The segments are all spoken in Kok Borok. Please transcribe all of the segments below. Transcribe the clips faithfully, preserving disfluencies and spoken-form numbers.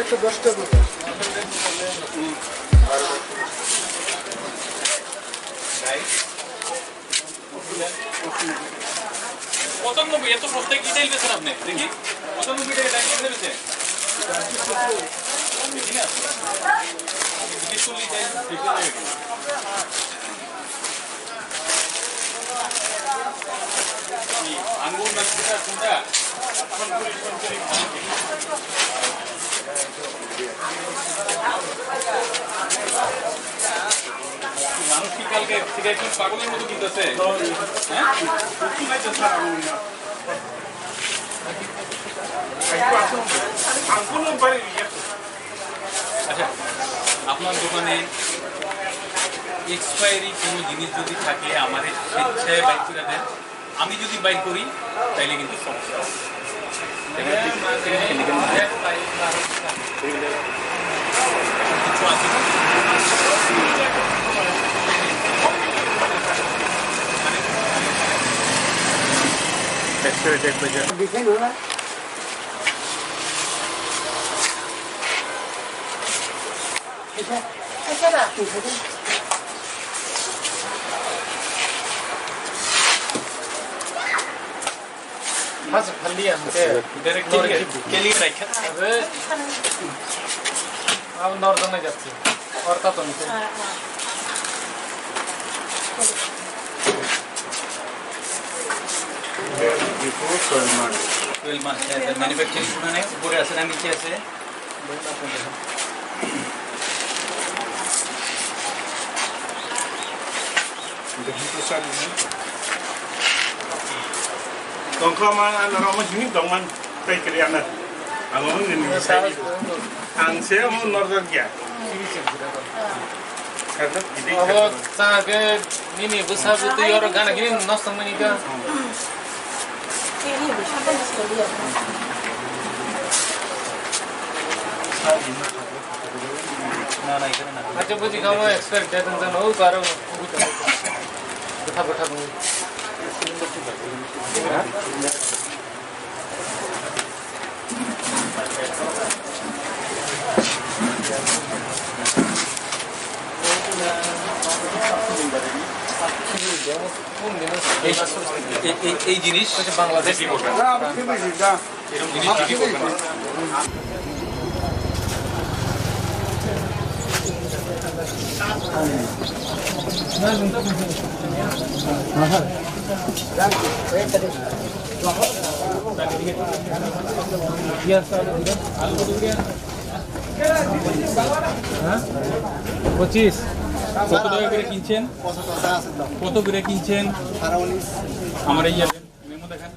একশো দশ টাকা। পঁচানব্বই, এত সস্তায় কি টাইল বেচেন আপনি? দেখি, পঁচানব্বই টাকা টাইল কেমনে বেচে? দেখি না। বিশ চল্লিশ টাইল বিক্রি হয় এখানে। আঙ্গুর না কোনটা, কোনটা? মানুষ কি কালকে থেকে একদম পাগলের মতো কিনতেছে? হ্যাঁ? আচ্ছা, আপনার দোকানে এক্সপায়ারি কোনো জিনিস যদি থাকে, আমারে স্বেচ্ছায় বাইর করে দেন। আমি যদি বাইর করি, তাইলে কিন্তু সমস্যা হবে। Mas phaldi ang te. Direct nori kili, kili naikha. Abe. Ang nor dana jatsi. Orta to nite. Before twelve months. Twelve months, হ্যাঁ, স্যার, ম্যানুফ্যাকচারিং শুনানে উপরে আছে না নিচে আছে? Tongkha ma, ano ramo sini tongman, tei kiri ano. Ang mo nini sai. Ang se mo norjak ya. Abo chahage nini bwsa bwtwi oro gana gini nosto mani ka. Acha buji kamo expert de tong jano o baro. Bwtha bwtha bung. এই, এই, এই, এই জিনিস বাংলাদেশ এরকম জিনিস বিক্রি করবে না। হ্যাঁ? পঁচিশ। কত টাকা করে কিনছেন? কত করে কিনছেন? আমার এই মেমো দেখান।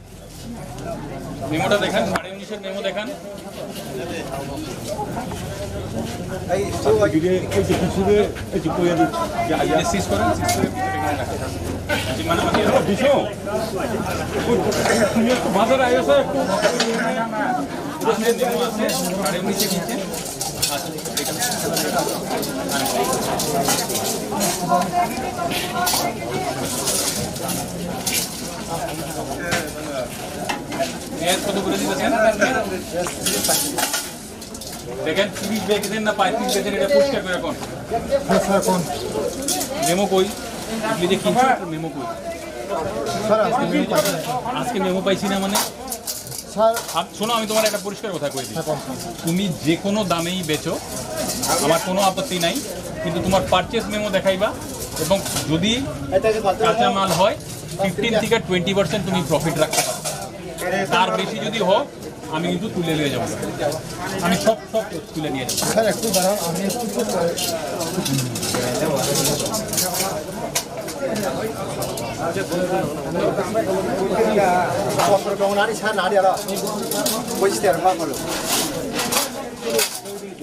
মেমোটা দেখান, সাড়ে উনিশের মেমো দেখান। এই যে কিছু রে, এই যে কইয়া দিচ্ছি। এই যে সিজ করেন, সিজ করে ভিতরে এখানে রাখেন। যে মানে মানে এরা দিছো? তুমি একটু বাজারে আইসো একটু। আছে, মেমো আছে, সাড়ে উনিশে কিনছেন। পেঁয়াজ কত করে দিতেছেন? দেখেন, তিরিশ বেচেছেন না পঁয়ত্রিশ বেচেছেন, এটা পরিষ্কার করে এখন। হ্যাঁ, স্যার, কোন? মেমো কই? আপনি যে কিনছো, মেমো কই? স্যার, আজকে মেমো পাইছি না। আজকে মেমো পাইছি না মানে? স্যার। আপ-, শোনো, আমি তোমার একটা পরিষ্কার কথা কই দিই। হ্যাঁ, কোন, কোন? তুমি যে কোনো দামেই বেচো, আমার কোনো আপত্তি নাই, কিন্তু তোমার পারচেজ মেমো দেখাইবা, এবং যদি কাঁচা মাল হয়, ফিফটিন থেকে টোয়েন্টি পার্সেন্ট তুমি প্রফিট রাখতে পারো। তার বেশি যদি হোক, আমি কিন্তু তুলে নিয়ে যাবো। আমি সব, সব তুলে নিয়ে যাবো। স্যার, একটু দাঁড়ান, আমি একটু চুপ করে। Kotor dong nari sa nari aro. Boisi ter ma bolo.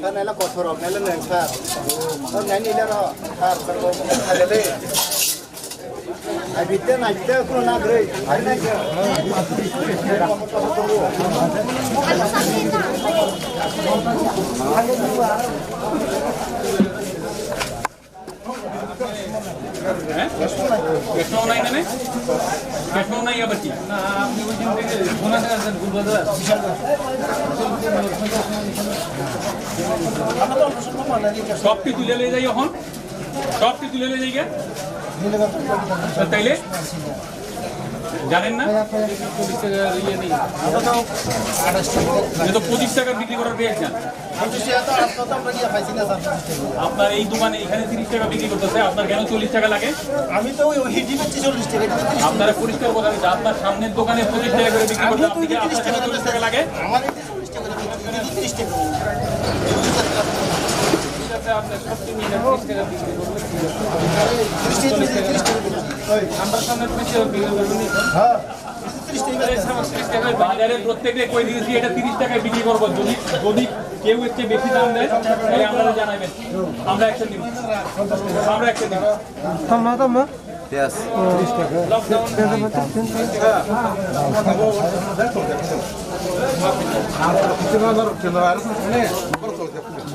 Kan nela kotor rok nela neng sa. Nani nela ro. Sar sar ko. Ai bitte na bitte ko na gre. Ai na. হ্যাঁ? ক্যাশনাও নাই মানে? ক্যাশনাও নাই আবার কি? না, আপনি ওই দিন থেকে ঘোরা দেখা যান, গুলবাজার। সব কি তুলে নিয়ে যাই এখন? সব কি তুলে নিয়ে যাই গিয়া? তাইলে? জানেন না? এটা তো পঁচিশ টাকা বিক্রি করার পেয়ে যান। পঁচিশ টাকা তো আপনার তো আমরা গিয়ে পাইছি না, স্যার, পঁচিশ টাকা। আপনার এই দোকানে এখানে তিরিশ টাকা বিক্রি করতেছে, আপনার কেন চল্লিশ টাকা লাগে? আমি তো ওই, ওই হিটি বেচছি চল্লিশ টাকা, এটা তো তিরিশ টাকা। আপনারা পরিষ্কার কথা বলছেন, আপনার সামনের দোকানে পঁচিশ টাকা করে বিক্রি করতে আপনি কি আপনার কেন চল্লিশ টাকা লাগে? আমার এটা চল্লিশ টাকা, এটা তো তিরিশ টাকা। ঠিক আছে, আপনার সব কিনে তিরিশ টাকা বিক্রি করবেন। তিরিশ টাকা, তিরিশ টাকা। ওই, আমরা সামনে তিরিশ টাকা বিক্রি করবেন। হ্যাঁ। বাজারে প্রত্যেকে কই দিয়েছি, এটা তিরিশ টাকায় বিক্রি করবো। যদি, যদি কেউ এর চেয়ে বেশি দাম দেয়, তাহলে আমরা জানাবেন, আমরা অ্যাকশন নিব, আমরা অ্যাকশন নিব। থাম না, থাম না। পেঁয়াজ। তিরিশ টাকা। পেঁয়াজের মতো তিন টাকা।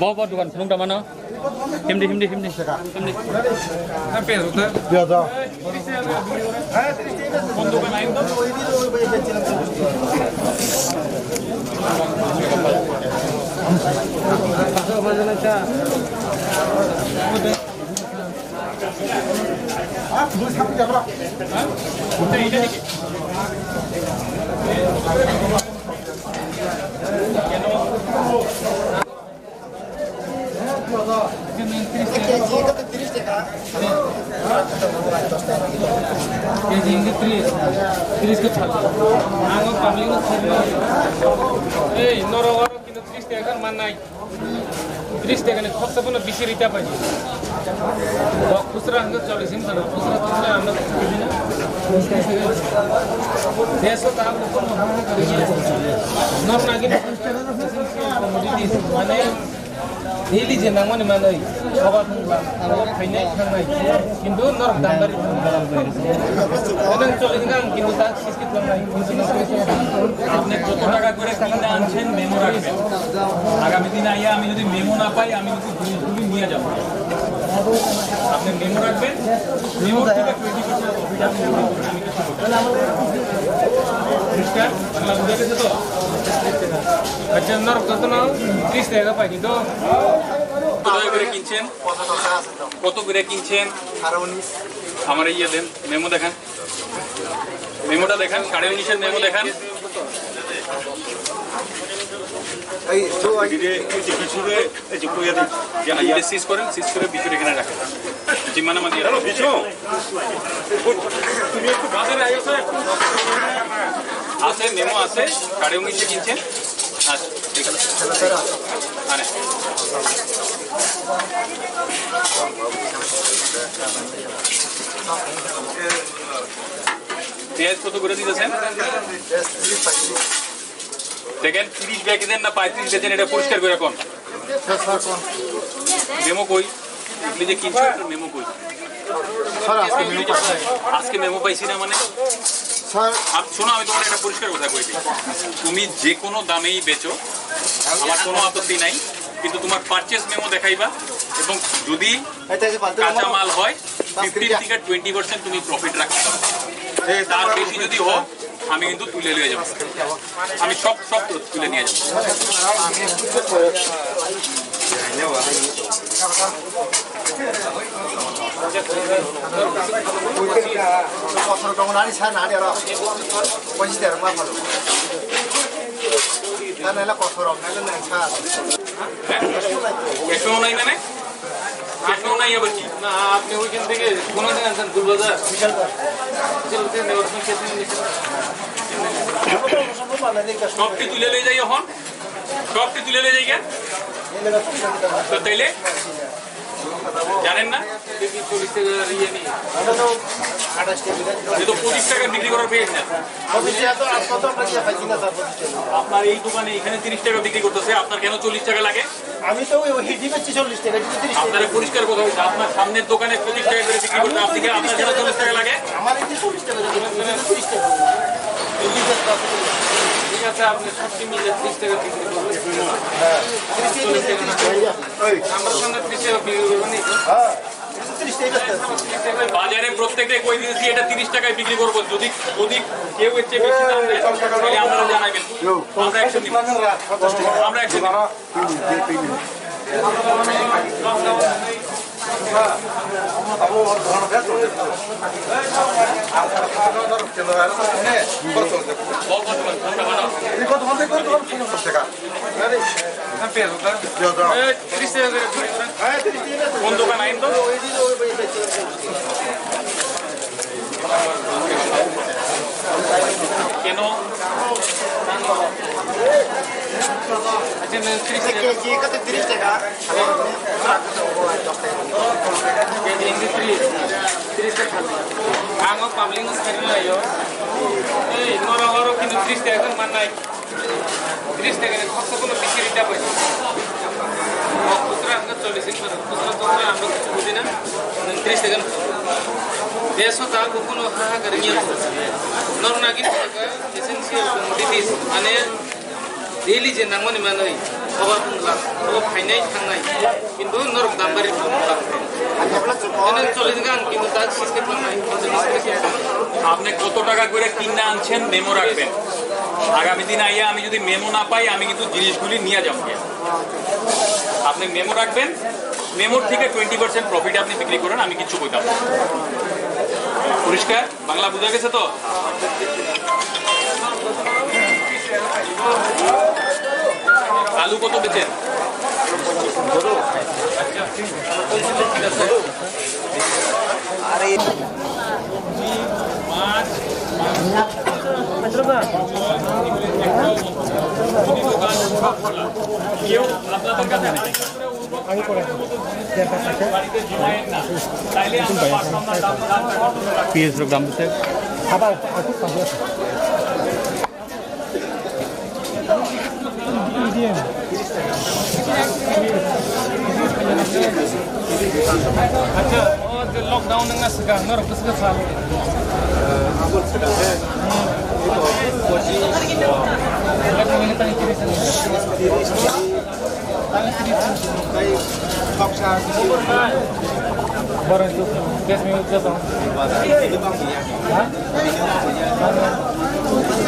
বাবা, বাবা, দোকান খুলুন, দাম না। হিমদি, হিমদি, হিমদি। হিমদি। হ্যাঁ, পেঁয়াজ হতো। পেঁয়াজ দাও। কেজি হিন্দি ত্রিশ, ত্রিশ কে ছাড়। আঙো পাবলিক ছাড়। এই নরো ওরো কিন্তু ত্রিশ টাকা মান নাই। ত্রিশ টাকা নি খরচা কোনো বেশি রিটা পাই। খুচরা হঙ্গে চল্লিশ হিন্দি, খুচরা খুচরা আমরা দেড়শো টাকা কোনো নর নাকি মানে Daily je nangmani manwi, soba thangla, abo khainai thangnai, kintu norok dambari thangla. Nang choli hwnka ang kintu tak siskit langnai. আপনি কত টাকা করে কিনে আনছেন মেমো রাখবেন। আগামী দিনে আইয়া আমি যদি মেমো না পাই, আমি কিন্তু জিনিসগুলি নিয়ে যাব। আপনি মেমো রাখবেন, মেমো থেকে টোয়েন্টি পার্সেন্ট প্রফিট আপনি নিতে পারবেন। আমি কিছু করতে পারবো না। পরিষ্কার? বাংলা বুঝে গেছে তো? আচ্ছা, নরক কত না? ত্রিশ টাকা পাই কিন্তু। কত করে কিনছেন? কত করে কিনছেন? সাড়ে উনিশ। আমার ইয়ে দেন, মেমো দেখান। মেমোটা দেখান, সাড়ে উনিশের মেমো দেখান। এই তো, এই যে, এই যে কিছু রে, এই যে কইয়া দে, যে আইয়া। এটা সিজ করেন, সিজ করে ভিতরে এখানে রাখেন। জিম্মানা মাঝে রাখেন। তুমি একটু বাজারে আইসো একটু। আছে, মেমো আছে, সাড়ে উনিশে কিনছেন। আচ্ছা, ঠিক আছে। আরে। পেঁয়াজ কত করে দিতেছেন? দেখেন, তিরিশ ব্যাগে দেন না পঁয়ত্রিশ বেচেন, এটা পরিষ্কার করে রাখুন। মেমো কই? আপনি যে কিনছেন, আপনার মেমো কই? স্যার, আজকে মেমো পাইছি না। আজকে মেমো পাইছি না মানে? স্যার। আপ-, শোনো, আমি তোমার একটা পরিষ্কার কথা কই দিই। তুমি যে কোনো দামেই বেচো, আমার কোনো আপত্তি নাই। কিন্তু তোমার পারচেজ মেমো দেখাইবা, এবং যদি কাঁচা মাল হয়, ফিফটিন থেকে টোয়েন্টি পার্সেন্ট তুমি প্রফিট রাখতে পারো। তার বেশি যদি হয়, আমি কিন্তু তুলে নিয়ে যাবো। আমি সব, সব তুলে নিয়ে যাবো। হ্যাঁ? ক্যাশও নাই মানে? ক্যাশও নাই আবার কি? না, আপনি ওইখান থেকে কোন দিন আনছেন? গুলবাজার? বিশাল বাজার। বিশাল বাজার থেকে নেওয়ার সময় ক্যাশও নিয়েছেন? সব কি তুলে লয়ে যাই এখন? সব কি তুলে লয়ে যাই কেন? তো তাইলে? জানেন না? দেখি চল্লিশ টাকা ইয়ে নেই। আমরা তো আঠাশ টাকা বিক্রি করি। এ তো পঁচিশ টাকা বিক্রি করার পেয়ে না। পঁচিশ টাকা তো আজকে তো আমরা দিয়ে খাইছি না, স্যার, পঁচিশ টাকা। আপনার এই দোকানে এখানে তিরিশ টাকা বিক্রি করতেছে, আপনার কেন চল্লিশ টাকা লাগে? আমি তো ওই, ওই হিটি বেচছি চল্লিশ টাকা, এটা তো তিরিশ টাকা। আপনারা পরিষ্কার কথা হইছে, আপনার সামনের দোকানে পঁচিশ টাকা করে বিক্রি করতে, আপনি কি, আপনার কেন চল্লিশ টাকা লাগে? আমার এই যে চল্লিশ টাকা লাগে, এটা তো তিরিশ টাকা। ঠিক আছে, আপনি সবটি মিলে তিরিশ টাকা বিক্রি করবেন। হ্যাঁ, তিরিশ টাকা, তিরিশ টাকা। আমরা সঙ্গে তিরিশ টাকা বিক্রি করবেন। হ্যাঁ। বাজারে প্রত্যেকটা কই দিয়েছি, এটা তিরিশ টাকায় বিক্রি করবো। যদি, যদি কেউ এর চেয়ে বেশি দাম দেয়, তাহলে আমরা জানাবেন। আমরা একশো দিব। আমরা একশো দিব। কত, কত, কত, কত, কত টাকা? কোন দোকান আইন তো? কেন? আচ্ছা, না, তিরিশ টাকা। কেজি কত? তিরিশ টাকা। কেজি তিরিশ, তিরিশ টাকা। Ang o public no sari laio. Ei, norok oro kintu tiris taka khe mannai. Tiris taka ni khoroksa bono bisi rita bai. O kuchra ang khe chollish in mano. Kuchra kuchra ang khe kuchra bujina. Nwng tiris taka ni. Deso ta bo kuno ha ha kari niya. Norok nagini taka essential commodities ane daily je nangmani manwi. Obo tongla. Obo phainai thangnai. কিন্তু নরক দাম বাড়ি। আপনি কত টাকা করে কিনে আনছেন, মেমো রাখবেন। আগামী দিন আইয়া আমি যদি মেমো না পাই, আমি কিন্তু জিনিসগুলি নিয়ে যাবো। আপনি মেমো রাখবেন, মেমোর থেকে টোয়েন্টি পার্সেন্ট প্রফিট আপনি বিক্রি করেন, আমি কিছু কইতাম না। পরিষ্কার? বাংলা বুঝা গেছে তো? আলু কত বেচেন? আরে মাছ, মাংস, কেউ আপনাদের কাছে আরেকটা করে উন্নত মানের মতো জিনিস বাড়িতে জমায়েন না। তাইলে আমরা পারতাম না দাম, দাম কমাতে। পিএস র দাম দিতে। আবার এখন পাঁচ আছে। আচ্ছা, ও যে লকডাউন না সিগা, না রকম সিগা সাল।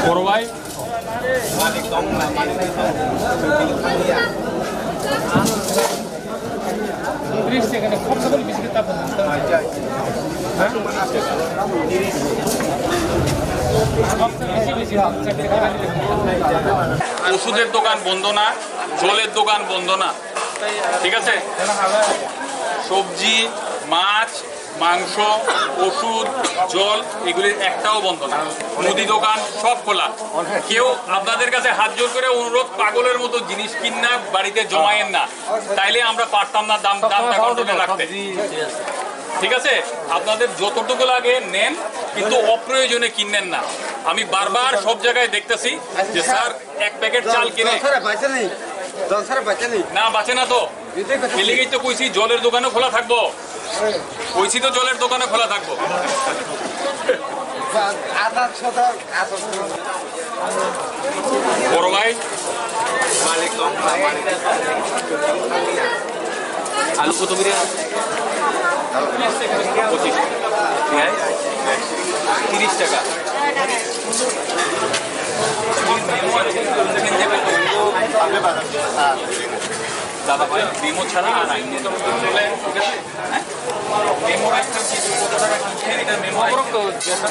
বড় ভাই। ওষুধের দোকান বন্ধ না, জলের দোকান বন্ধ না, ঠিক আছে? সবজি, মাছ, মাংস, ওষুধ, জল, এগুলির একটাও বন্ধ না। মুদি দোকান সব খোলা। কেউ আপনাদের কাছে হাত জোর করে অনুরোধ, পাগলের মতো জিনিস কিন না, বাড়িতে জমায়েন না, তাইলে আমরা পারতাম না দাম, দামটা কন্ট্রোলে রাখতে। ঠিক আছে, আপনাদের যতটুকু লাগে নেন, কিন্তু অপ্রয়োজনে কিনবেন না। আমি বারবার সব জায়গায় দেখতেছি যে স্যার এক প্যাকেট চাল কিনে। জল ছাড়া বাঁচে নি? জল ছাড়া বাঁচে নি? না, বাঁচে না তো। এটাই কথা। এলিগেই তো কইছি জলের দোকানও খোলা থাকবো। কইছি তো জলের দোকানও খোলা থাকবো। আদার সদার, আদার সদার। বড় ভাই, আলু কত করে? পঁচিশ। পেঁয়াজ? তিরিশ টাকা। দাদা ভাই, মেমো ছাড়া আর আইন নেই। মেমোর একটা কিছু কথা ছাড়া কিনছেন, এটা মেমো আইন।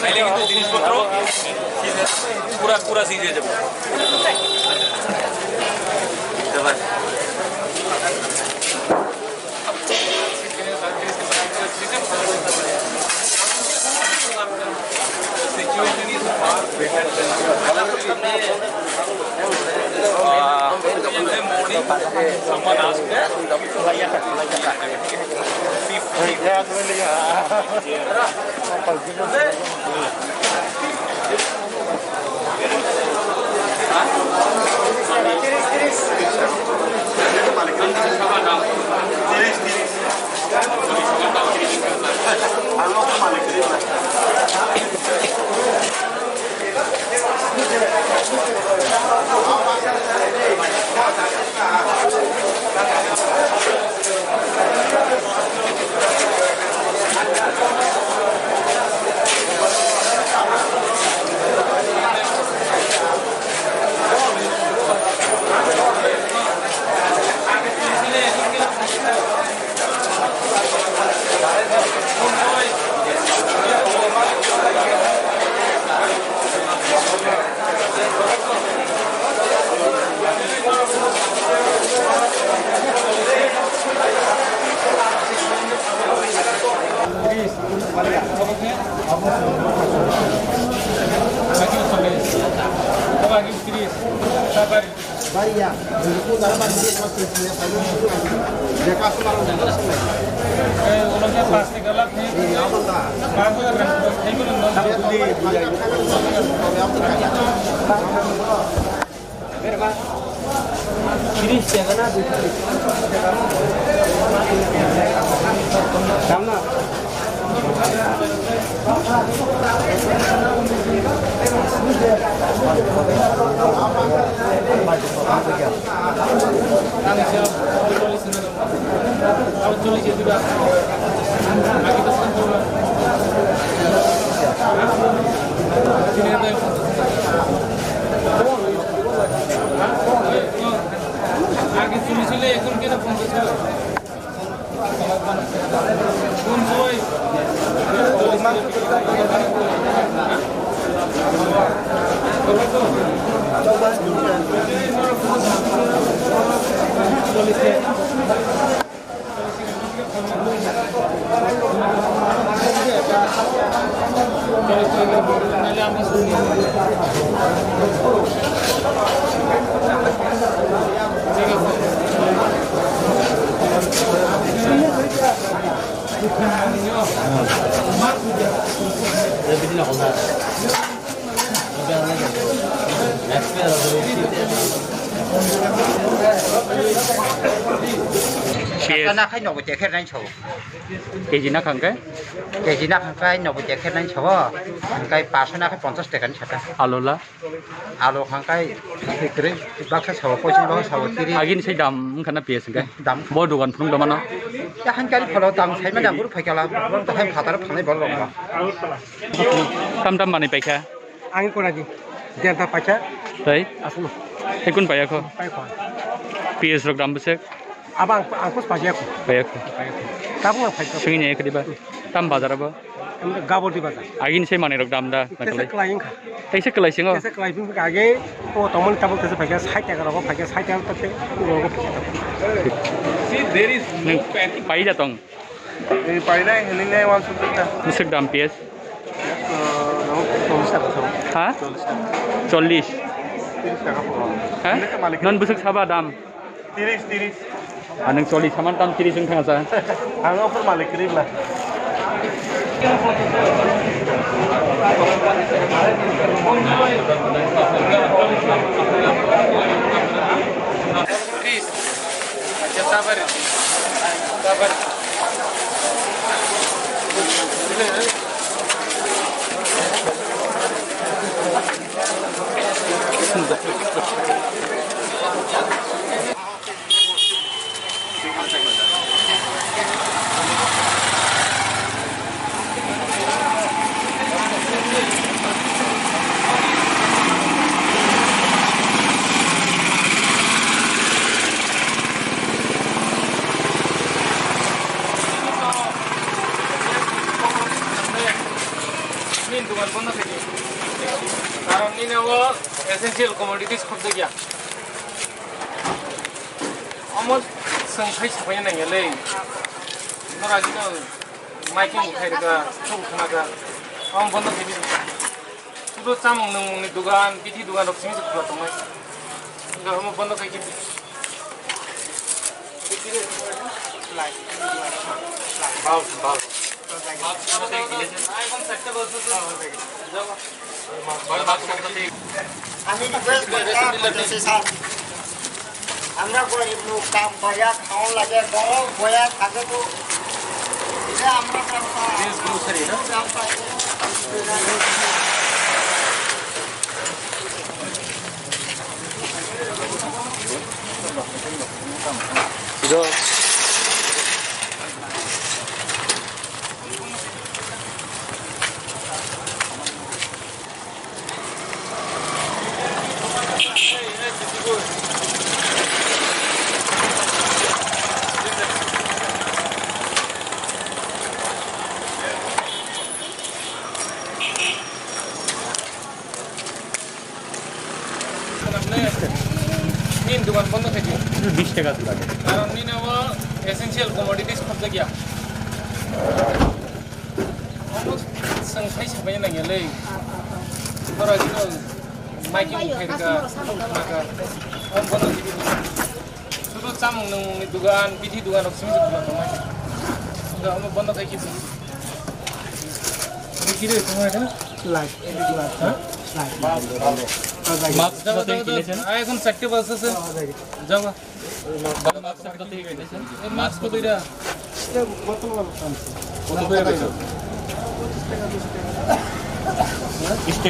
তাইলে কিন্তু জিনিসপত্র পুরা, পুরা সিজ হয়ে যাবে। Tiris taka na, dui tiris taka. Dam na. আগে চল্লিশ ছিল, এখন কেন পঞ্চাশ হলো? কোন সময়? Kana khai nogo tekher nai sao. K G na khang khe? K G na khang khe nogo tekher nai sao. Hingkai paso na khe ponchas taka ni saka. Alola. Alo khang kai kwrwi baksa sawo, poiching baksa sawo, tiri. Agini sai dam wngkha na piyaj hwnkhe? Dam. Bo dogan phunuk da mano? Ya hangkari pholo dam sai ma dam guru phaikala, boro to hai phataro phanai bolo rok ma. Tam tam manwi paikha? Ang kona di. Denta paikha. Tai? Asno. Ekun payakho? Paikho. Piyaj rok dam bwswk? Abo ang, ang pus paikha. Paikha. Tabuk ang paikha. Swngini ekriba. Tam bazar abo? Gabor di bazar. Agini sai manwi rok dam da, nakolai. Kaisa kwlai wngkha. Kaisa kwlai singo. Kaisa kwlai wngkha age, o tongmani tabuk kaisa paikha, sait taka rogo paikha, sait taka rogo paikha. Nwng pai da tong? Painai, hiningnai, wansuk ta. Bwswk dam piyaj? Chollish taka. Ha? Chollish taka. Chollish. Tiris taka pura. Ha? Ini ke malik. Non bwswk saba dam? Tiris, tiris. Ah, nwng chollish saman tam tiris wng thang sa. Ang offer malik kwrwi bla. Tiris. Acha, sabar. Sabar. Essential commodities khobjakya. Omo chwng khai sabaina nangya le. Nora jino maiking khai rwkha, khub khna kha. Omo bondo khai di. Sudo chamung nwngmungni dugan, bithi dugan rok simi se khula tongnai. Wngkha omo bondo khai khe. Bal, bal. আমি রিকোয়েস্ট করতাম, বলতেছি, স্যার, আমরা গরিব লোক, কাম করিয়া খাওয়ান লাগে, বড় বয়া থাকে তো, এটা আমরা ব্যবসা। ব্যবসা। Nini dukan bondo khai di. Bish taka lage. Karon nini o essential commodities khobjakya. Omo chwng khai sabaina nangya le. Nora jino maiking khai rwkha, khna kha. Omo bondo khai di. Sudo chamung nwngmungni dugan, bithi dugan rok simi se khula tongnai. Wngkha omo bondo khai khe. Light, light, ha? Light. Mask. Jabo, jabo, jabo. Ah, ekhon charte bajese. Jabo. Mask kotoi da? কত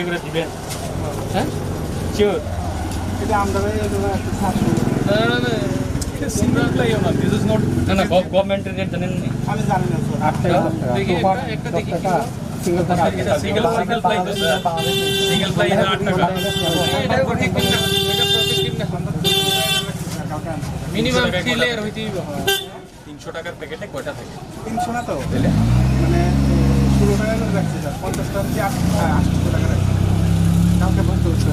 করে দিবেন? হ্যাঁ? Sure. এটা আমরা ভাই, এটা ভাই একটু সাত না, না, না, না। এটা সিঙ্গেল প্লাই না, this is not না, না, গভ-, গভর্নমেন্টের রেট জানেন নি? আমি জানি না, স্যার। আট টাকা, দশ টাকা। দেখি, সুপার একটা, একটা দেখি দশ টাকা। কি? Single ply. Single, single ply তো, স্যার। সিঙ্গেল প্লাই এটা আট টাকা। এটা প্রত্যেক দিন না, এটা প্রত্যেক দিন না। মিনিমাম থ্রি লেয়ার হইতেই হবে। তিনশো টাকার প্যাকেটে কয়টা থাকে? তিনশো না তো। তাহলে? মানে, এ, ষোলো টাকা করে রাখছি, স্যার। পঞ্চাশটা হচ্ছে আট-, আ, আটশো টাকা রাখছি। কালকে বন্ধ হচ্ছে।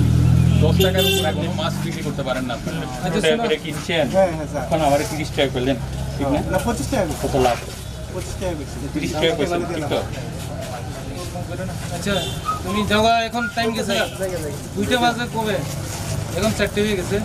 দশ টাকার উপরে আপনি মাছ বিক্রি করতে পারেন না। আচ্ছা, ষোলো টাকা শুনো। করে কিনছেন, হ্যাঁ, হ্যাঁ, স্যার। এখন আবার তিরিশ টাকা করলেন, ঠিক না? না, পঁচিশ টাকা। কত লাভ? পঁচিশ টাকা বেশি। তিরিশ টাকা পয়সা, ঠিক তো? আচ্ছা, তুমি যাওয়া, এখন টাইম গেছে। দুইটা বাজে কবে? এখন চারটে হয়ে গেছে।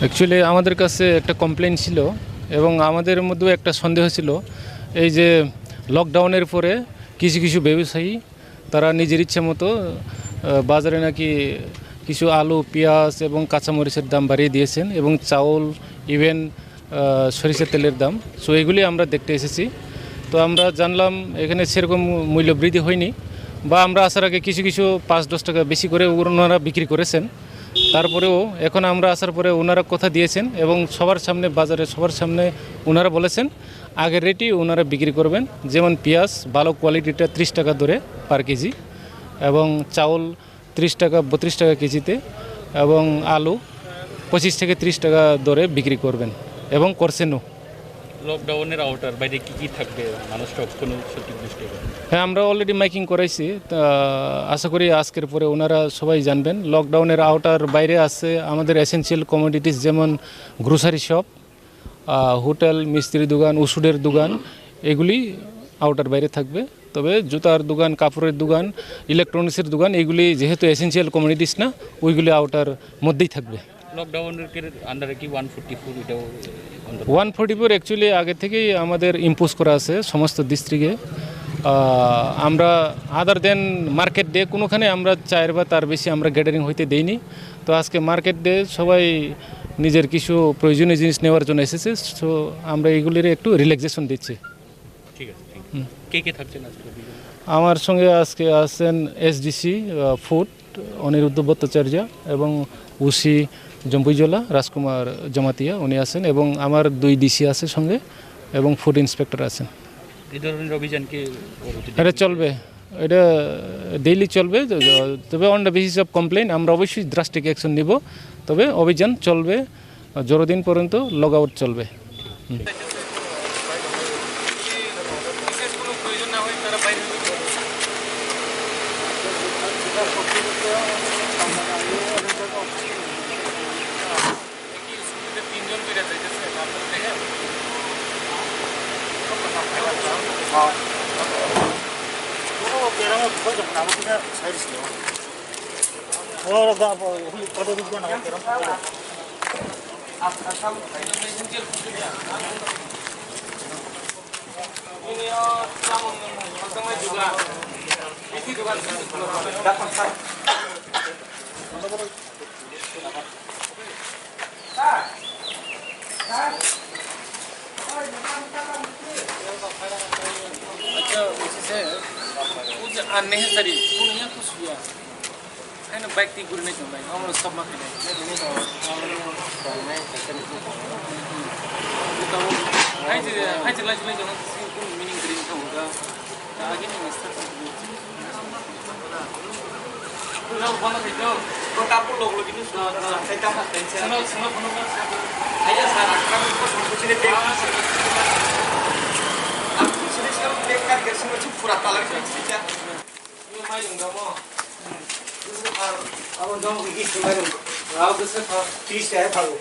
অ্যাকচুয়ালি আমাদের কাছে একটা কমপ্লেন ছিল এবং আমাদের মধ্যেও একটা সন্দেহ ছিল, এই যে লকডাউনের পরে কিছু কিছু ব্যবসায়ী তারা নিজের ইচ্ছা মতো, আহ, বাজারে নাকি কিছু আলু, পেঁয়াজ এবং কাঁচামরিচের দাম বাড়িয়ে দিয়েছেন এবং চাউল, ইভেন, আহ, সরিষা তেলের দাম। সো এগুলি আমরা দেখতে এসেছি। তো আমরা জানলাম এখানে সেরকম মূল্য বৃদ্ধি হয়নি, বা আমরা আসার আগে কিছু কিছু পাঁচ দশ টাকা বেশি করে ওনারা বিক্রি করেছেন। তারপরেও এখন আমরা আসার পরে ওনারা কথা দিয়েছেন এবং সবার সামনে, বাজারে সবার সামনে ওনারা বলেছেন আগের রেটই ওনারা বিক্রি করবেন। যেমন পেঁয়াজ ভালো কোয়ালিটিটা ত্রিশ টাকা দরে পার কেজি এবং চাউল ত্রিশ টাকা, বত্রিশ টাকা কেজিতে এবং আলু পঁচিশ থেকে ত্রিশ টাকা দরে বিক্রি করবেন এবং করছেনও। লকডাউনের আওতার বাইরে কি কি থাকবে? মানুষরা কোনো সঠিক বুঝতে পারে। হ্যাঁ, আমরা অলরেডি মাইকিং করাইছি। তা আশা করি আজকের পরে ওনারা সবাই জানবেন। লকডাউনের আওতার বাইরে আছে আমাদের এসেনশিয়াল কমোডিটিস, যেমন গ্রোসারি শপ, আহ, হোটেল, মিস্ত্রি দোকান, ওষুধের দোকান, এগুলি আওতার বাইরে থাকবে। তবে জুতার দোকান, কাপড়ের দোকান, ইলেকট্রনিক্সের দোকান, এগুলি যেহেতু এসেনশিয়াল কমোডিটিস না, ওইগুলি আওতার মধ্যেই থাকবে। লকডাউনের আন্ডারে কি ওয়ান ফোর্টি ফোর এটাও অন্তর্ভুক্ত? ওয়ান ফোর্টি ফোর অ্যাকচুয়ালি আগে থেকেই আমাদের ইম্পোজ করা আছে সমস্ত ডিস্ট্রিক্টে। আহ, আমরা আদার দেন মার্কেট ডে কোনোখানে আমরা চার বা তার বেশি আমরা গ্যাদারিং হইতে দেইনি। তো আজকে মার্কেট ডে, সবাই নিজের কিছু প্রয়োজনীয় জিনিস নেওয়ার জন্য এসেছে। তো আমরা এগুলির একটু রিল্যাক্সেশন দিচ্ছি। ঠিক আছে, থ্যাংক ইউ। হুম। কে কে থাকছেন আজকে অভিযানে? আমার সঙ্গে আজকে আছেন এসডিসি ফুড অনিরুদ্ধ ভট্টাচার্য এবং ওসি জম্পুইজলা রাজকুমার জমাতিয়া, উনি আছেন এবং আমার দুই ডিসি আছে সঙ্গে এবং ফুড ইন্সপেক্টর আছেন। এই ধরনের অভিযান কি পরবর্তীতে এটা চলবে, এটা ডেইলি চলবে। য-, য-, তবে on the basis of complain আমরা অবশ্যই ড্রাস্টিক অ্যাকশন নিব। তবে অভিযান চলবে, আহ, যতদিন পর্যন্ত লগ আউট চলবে। হুম। একই স্কুটিতে তিনজন করে যাইতেছে, তারপরে দেখেন। আচ্ছা, বলছি স্যার, ও যে আননেসেসারি, কোন ইয়া তো শুয়া। আইন বাইক টি ঘুরে নাই তো ভাই, আমরা সব মাকে নাই। আইতে, আইতে লাইট লাইট যখন কোন মিনিং গ্রিন থাকবো। Abo jong ki kisti mairum. Rao bwswk kha. Tris taka phago.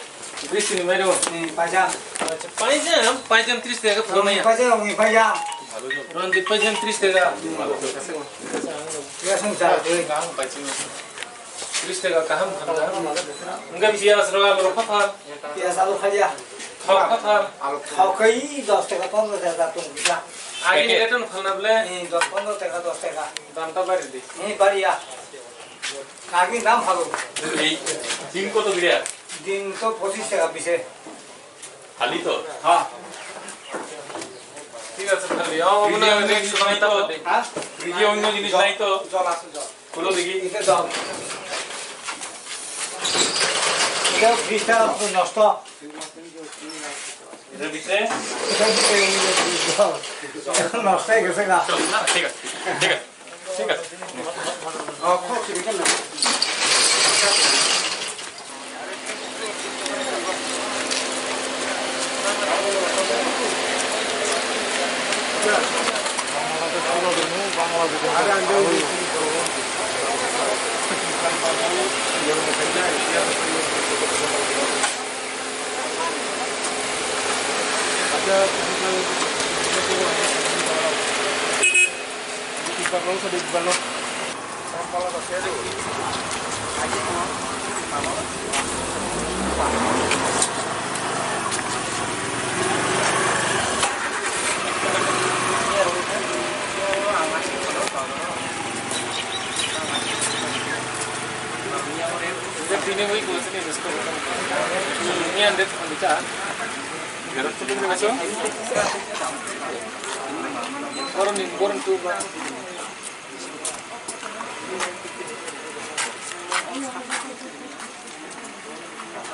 Tris taka ni mairum. Hmm, paijam. Acha, paijam, paijam tris taka phago maya. Paijam, ongni paijam. Ranjit paijam tris taka. Yes, ang sa. Tris taka kaham, kaham. Enggak bisa ya, serang lo apa? Piyaj alu khaja. Thok kha thar. Thok kai dos taka pondro taka tong kisa. Agi ni return phalna ble? Eh, dos pondro taka, dos taka. Dam ta bari di. Eh, bari ya. Agi dam phalo. Ei, din koto giriya? Din to pochis taka bise. Khali to? Ha. Thik ache, khali. O, mane next time to. Ha? Fridge e onno jinis nai to? Jol ache, jol. Khulo degi. Ite daw. Ite fridge ta nosto. Ite bise? Ite bise, ite fridge daw. Nosto hoi gese ga. Thik ase, thik ase, thik ase. Oh, kho, thik ase na.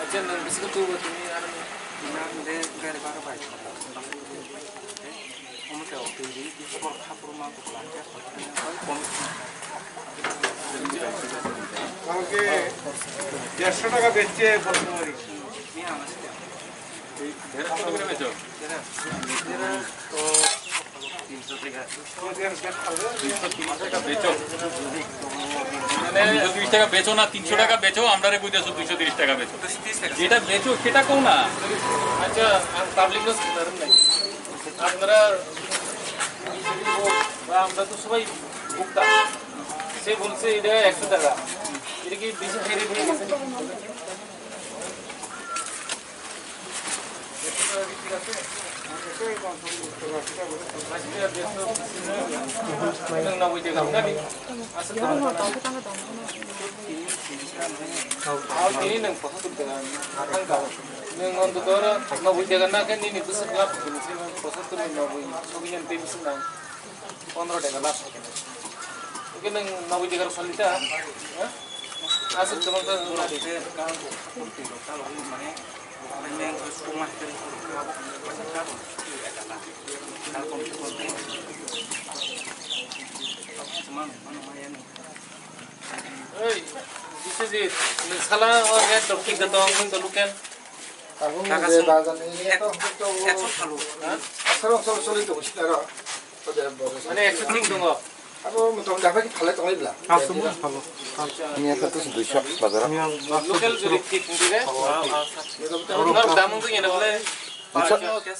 Acha, nwng bisingo tubu tini aro. Nang de gari bara bai. Omo tei o twi di, di khobor kha phuru ma kukla khe. Kaunke dersho taka bechche bortmani. Ni ama se. Dersho taka bechcho? Dersho. তিনশো টাকা বেচো। মানে দুইশো তিরিশ টাকা বেচো না, তিনশো টাকা বেচো, আমরারে কইতেছো দুইশো তিরিশ টাকা বেচো। যেটা বেচো সেটা কও না। আচ্ছা, আর পাবলিক লস কি ধরেন নাই? আপনারা বা আমরা তো সবাই ভোক্তা। সে বলছে এটা একশো টাকা। এটা কি বেশি হাই রেট হয়ে গেছে? Aw tini nwng poso tubda thangka. Nwng on dodor nobwi jaga na khe nini bwswk lab kini se poso tubni nobwi sogwi nang tei bwswk nang pondro jaga lab kini. Oke nwng nobwi jaga rok salita. Aswk kwbang khe. Oi, Biswajit, nwng sala o rate rok thik da tong, nwng to local. Tabuk Taka je sung. Bagan ni ek-, to, to, ekso phalu. Ha? Asal asal soli to sila ro. Mane ekso thik tongo. Abo motom da phai phalai tonglai bla. Asum phalu. Ni ekso to duiso bazar. Local jori thik wngkhe de. Nor dam wngkhe eno bole. Duiso. Acha, acha,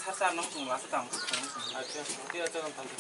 acha, acha.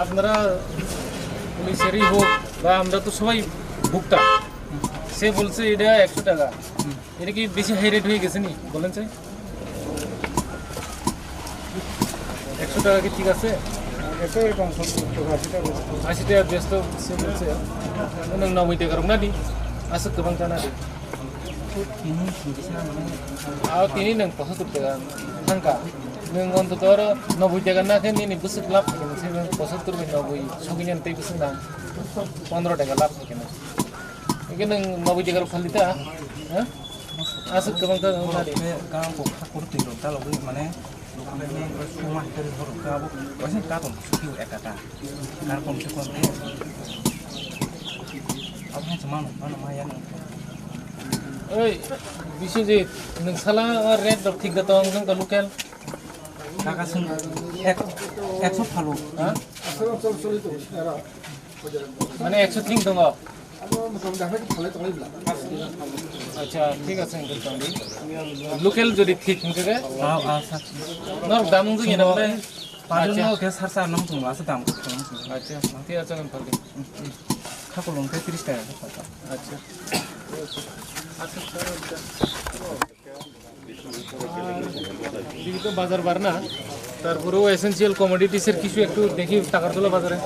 আপনারা পুলিশেরই হোক বা আমরা তো সবাই ভুক্তা, সে বলছে এটা একশো টাকা। এটা কি বেশি হাই রেট হয়ে গেছে নি বলেন চাই? একশো টাকা কি ঠিক আছে? একশো টাকা, আশি টাকা বেশি। আশি টাকা বেশি তো সে বলছে। নব্বই টাকা রুম না দি, আসুক তো বাংলা না দি। Aw tini nwng poso tubda thangka. Nwng on dodor nobwi jaga na khe nini bwswk lab kini se nwng poso tubni nobwi sogwi nang tei bwswk nang pondro taka lab kini. Eke nwng nobwi jaga rok salita, ha? Aswk kwbang ta nari. Khe gang kok kha kuru twi rok dalogwi mane suma khe hor kha abo waisa katon suki ekata. Kar kom se kom khe. Abo se mano mano maya nang. Oi, Biswajit, nwng sala o rate rok thik da tong, nwng to local? Taka sung ek, ekso phalu. Ha? Mane ekso thik tongo. Acha, thik ase, wngkhe tongdi. Local jodi thik wngkhe khe? Ah, ah, sir. Norok dam wngkhe eno khe? Padung no khe sar sar nang thung, asa dam khe thung. Acha, thik ase, wngkhe tongdi. Khakolong khe tris taka khe phalka. Acha. Acha, sir. এদিকে তো বাজার বার না, তারপরেও এসেনশিয়াল কমোডিটিসের কিছু একটু দেখি টাকারতলা বাজারে।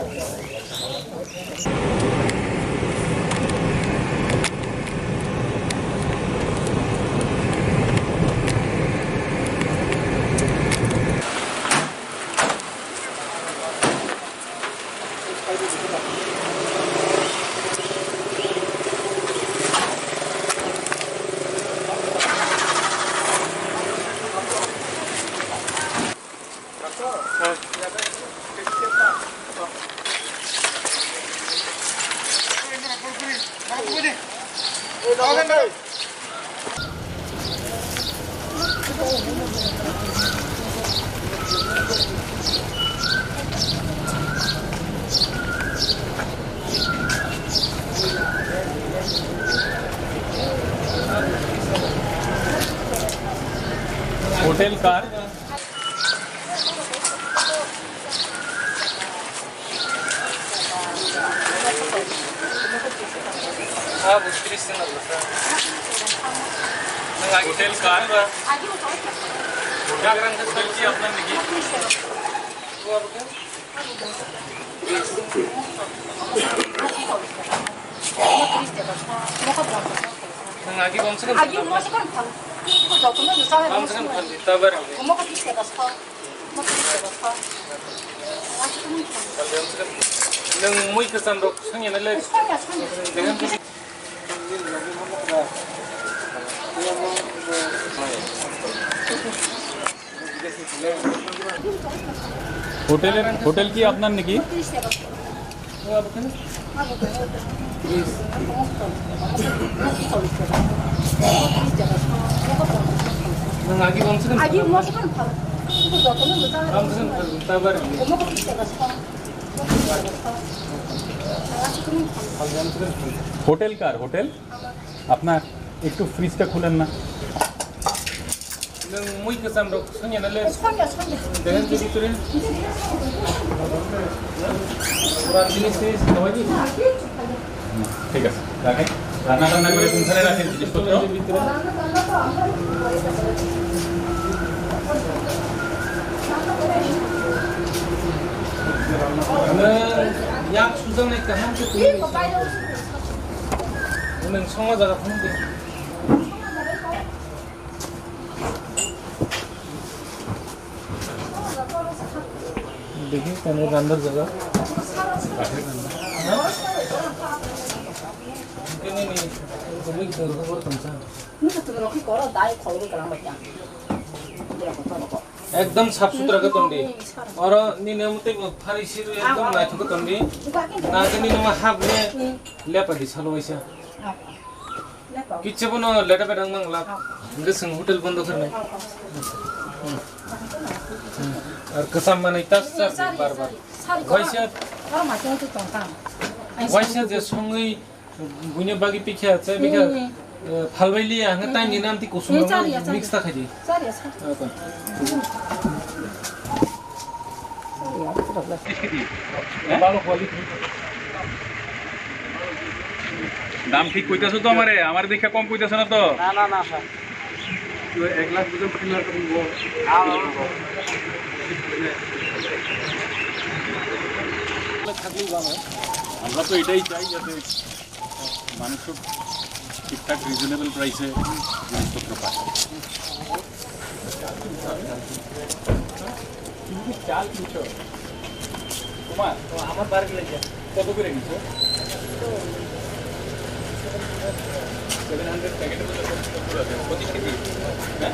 Hotel car. Hotel car. Hotel ki apna niki? Nwng agi bomsa kan? Agi bomsa kan thang. Ko joto no sa. Bomsa kan thang. Tabar. Omo ko tris taka sa. Omo ko tris taka sa. Nwng mui kwcham rok sanya na le. Sanya, sanya. Dengan. হোটেলের, হোটেল কি আপনার নাকি? হোটেল কার? হোটেল আপনার? একটু ফ্রিজটা খুলেন না। Nwng mui kwcham rok songya na le. Songya, songya. Dehen je bhitori. Puran jinis se songya di. ঠিক আছে, রাখেন। রান্না টান্না করে কোনখানে রাখেন জিনিসপত্র? Nwng yak sujak nai kaham khe twi. Nwng songma jaga phunuk di. Dekhi, kani randar jaga. Ekdom sap sutra khe tongdi. Oro nini motwi bo phari siru ekdom naithok khe tongdi. Na khe nini ma hap le lepa di salo waisa. Kichhe bono leta bedang mangla. Hingke chwng hotel bondo kharnai. Ar kwcham manwi tas tas bar bar. Waisa, waisa je songwi buino bagwi pikha, chai pikha, eh, phalbai liya, hwnkhai taini namtwi kusum mix ta khaidi. দাম ঠিক কইতাছো তো আমারে, আমারে দেখে কম কইতাছো না তো? না, না, না, স্যার। তো এক লাখ বুঝো, তিন লাখ টাকা দিব। হ্যাঁ, হ্যাঁ। আমরা তো এটাই চাই যাতে মানুষ সব ঠিকঠাক রিজনেবল প্রাইসে জিনিসপত্র পায়। তুমি কি চাল কিনছো? তোমার? ও, আমার বাড়ির লেগে। কত করে নিছো? সেভেন হান্ড্রেড প্যাকেটের মধ্যে কত করে আছে? পঁচিশ কেজি? হ্যাঁ?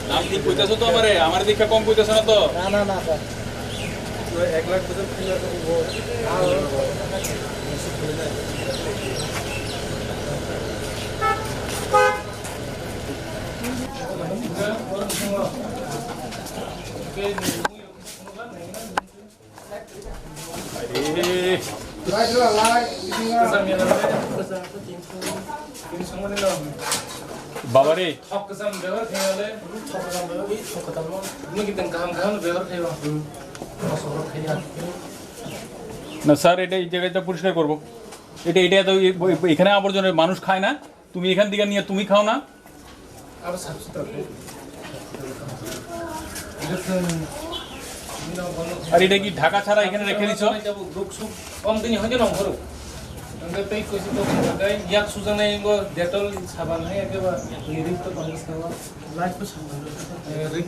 দাম ঠিক কইতাছো তো আমারে? আমার দেখে কম কইতাছো না তো? না, না, না, স্যার। তো এক লাখ পঁচাত্তর হাজার টাকা দিব। বাবারে। না স্যার, এটা এই জায়গাটা পরিষ্কার করবো। এটা, এটা তো এ-, এ-, এখানে আবর্জনা, মানুষ খায় না। তুমি এখান থেকে নিয়ে তুমি খাও না। আর এটা কি ঢাকা ছাড়া এখানে রেখে দিছো? Kok suk, om tini hoi de nong phuru. Ang tei koisu to kung kai, yak sujak nai bo Dettol saban hai ke ba, lirik to pang sa ba. Light ko saban. Eh, rik.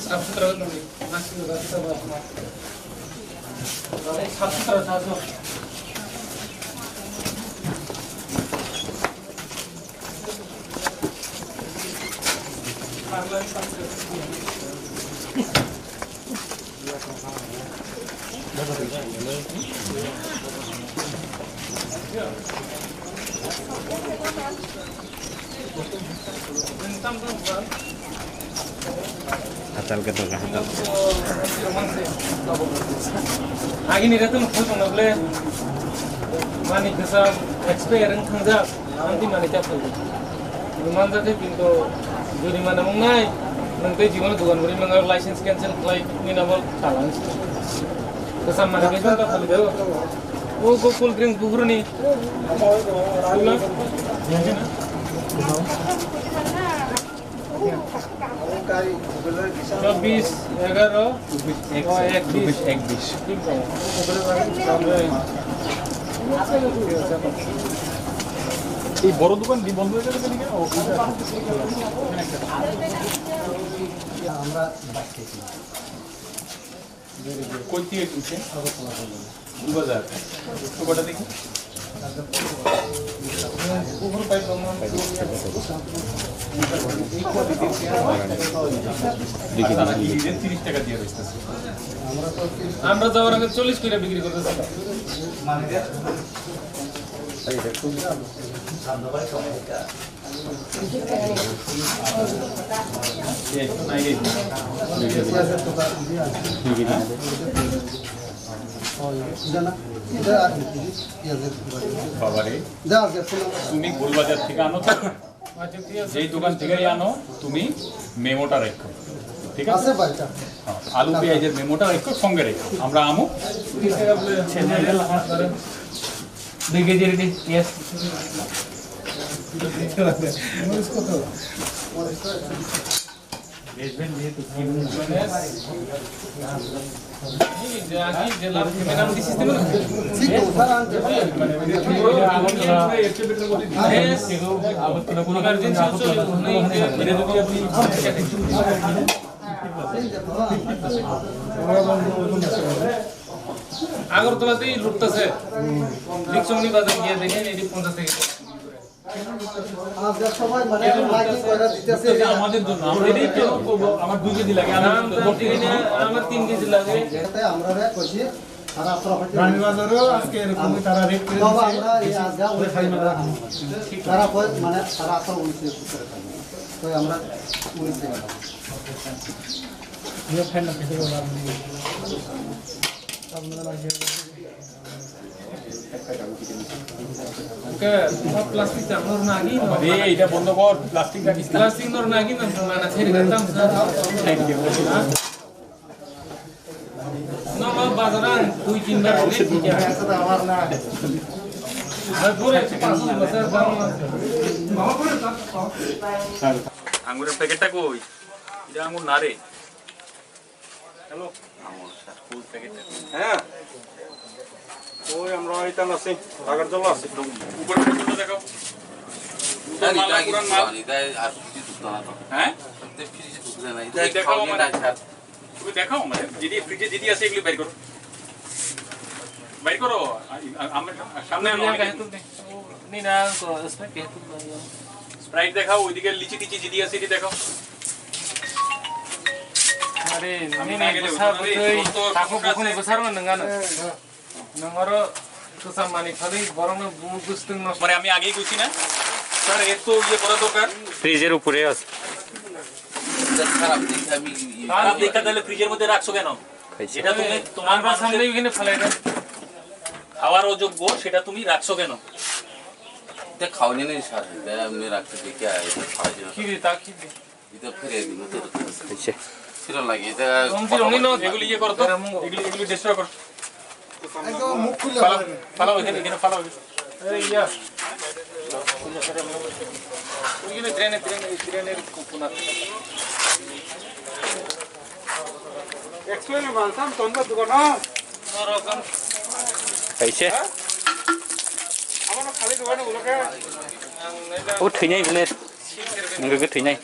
Sap sutra nang, nasi nang, sap sutra. Sap sutra, sap sutra. Hatal ke to hatal. Agini retum khulpang nable mani kesa expire wng thangjak, anti mani chapel. Manjak khe kintu jurimana wngnai, nwng tei jibono dogan guri mwnga license cancel khlai ni nabo talang. Kesa mani kesa ta khali do. O go cool drink buhruni. চব্বিশ, এগারো, চব্বিশ, এক, ও, একত্রিশ। চব্বিশ, একত্রিশ। ঠিক আছে। এই বড় দোকান কি বন্ধ হয়ে গেল কেন? আমরা বাইক থেকে কিনি। কই থেকে কিনছেন? আগরতলা থেকে। দু বাজার। একটু কটা দেখি। আমরা যাওয়ার আগে চল্লিশ করে বিক্রি করতেছি। বাবারে, তুমি গোলবাজার থেকে আনো তো? যেই দোকান থেকে আনো, তুমি মেমোটা রাখো, ঠিক আছে? আছে ভাই, এটা। হ্যাঁ, আলু পেঁয়াজের মেমোটা রাখো, সঙ্গে রাখো। আমরা আমু দুই কেজি রেডি, পিঁয়াজ। আগরতলাতেই লুটতেছে। রিক্সা উনি বাজার গিয়ে দেখেন, এটি পঞ্চাশ টাকা। আজকে সবাই মানে মাইকিং করে দিতেছে। এটা আমাদের জন্য, আমরা এটাই তো করবো। আমার দুই কেজি লাগে, আমি দাম তো করতে দিই না, আমার তিন কেজি লাগে। এটাতে আমরা রে কইছি, আর আপনারা হয়তো রানীবাজারও আজকে এরকমই তারা রেড করে বাবা, দিচ্ছে। আমরা এই আজকে ওই খাই না। তারা কয় মানে তারা আপনারা উনিশে করে খাবেন। তো আমরা উনিশে গেলাম। ওকে, তোমার প্লাস্টিক চাপ নর না কি? আরে, এটা বন্ধ কর, প্লাস্টিক রাখিস না। প্লাস্টিক নর না কি? না, না, ছেড়ে দিতাম, স্যার। Thank you. না, না, বাজারে দুই তিনবার অনেক ঠিক আছে। আমার না। ভাই, ঘুরে একশো পাঁচশো বছর দাম আছে। আঙুরের প্যাকেটটা কই? এটা আঙুর না রে। হ্যালো। হ্যাঁ। ওই আমরা এখানে আছি, ঢাকার জন্য আছি। উপরে পর্যন্ত দেখাও। না, না, পুরান মাল। এটা আর কিছু ঢুকতো না তো। হ্যাঁ? এটা ফ্রিজে ঢুকছে না, এটা তুমি দেখাও খাওয়া আমারে। না, স্যার। তুমি দেখাও আমারে। যদি ফ্রিজে যদি আছে, এগুলি বের করো। বের করো। আ-, আ-, আমার সামনে আনো, অনেকে। স্প্রাইট দেখাও, ওইদিকে লিচি টিচি যদি আছে, এটি দেখাও। আরে, আমি না গেলে বসার হতো না রে, বসেই, তোর তো তাকে সমস্যা কখনো আছে। বসার মানে না, না। নং আরো তো সামানি খালি বরং বু-, বুঝতে নষ্ট। মানে, আমি আগেই কইছি না, স্যার, এর তো ইয়ে করা দরকার। ফ্রিজের উপরে আছে। এটা খারাপ দেখে আমি ইয়ে খারাপ দেখে তাহলে ফ্রিজের মধ্যে রাখছো কেন? খাইছে। যেটা তুমি তোমার আমরা মানুষের সামনে এখানে ফেলাই দেন। খাওয়ার অযোগ্য, সেটা তুমি রাখছো কেন? এটা খাওয়ানি নেই স্যার, এটা এমনি রাখতে দেখে আর এটা খাওয়া যায় না। কি রে, তা কি রে? এটা ফিরে দিন, এটা খাইছে। ফিরে লাগে, এটা রঙিন, রঙিন, এগুলি ইয়ে করো তো, এগুলি, এগুলি ডিস্ট্রয় করো। একদম মুখ খুলে ফালাও, ফালাও, এখানে, এখানে ফালাও। এই, ইয়া। ওইখানে ড্রেনে, ড্রেনে, ড্রেনের কোনা। এক্সপ্লেন মানতাম, তোমরা দোকান। খাইছে? আমার খালি দোকানে বলো কে? ও, থুইনাই বলে। Nungkhe thwinai.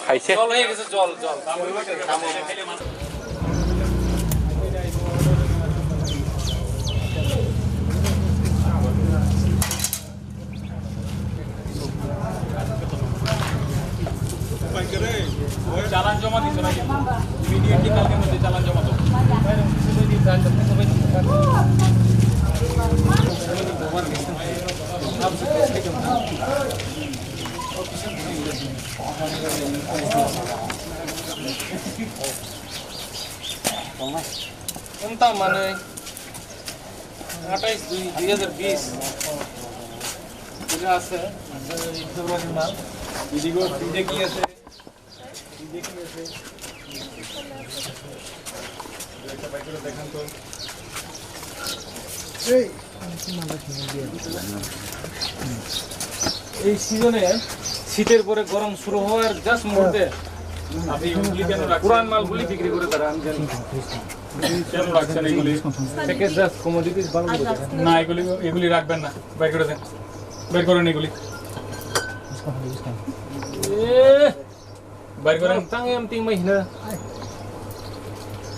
Haise. চালান জমা দিছো নাকি? ইমিডিয়েটলি কালকের মধ্যে চালান জমা দাও। কোনটা মানে? আঠাইশ দুই দুই হাজার বিশ। এটা আছে, ফেব্রুয়ারির মাল। ভিডিও, ভিডিও কি আছে? ভিডিও কি আছে? একটা বাইক করে দেখান তো। এই, এই সিজনে শীতের পরে গরম শুরু হওয়ার জাস্ট মুহূর্তে আপনি এগুলি কেন রাখছেন? পুরান মালগুলি বিক্রি করে তারা, আমি জানি। কেন রাখছেন এগুলি? প্যাকেজ জাস্ট কমোডিটিস বানানো। না, এগুলি, এগুলি রাখবেন না, বের করে দেন, বের করেন এগুলি। এ, বের করেন। Tang em ting mai hina.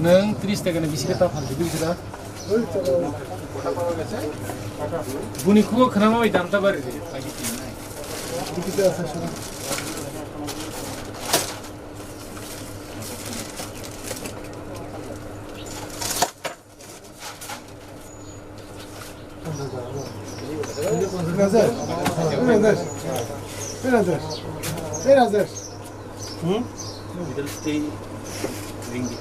Nwng tris taka ni bisingo ta phaldi, buji da? Buni khugo khwnama bai dam ta bari di. Rajesh, hey Rajesh, hey Rajesh, hey Rajesh. Hmm? Middle stay ringgit.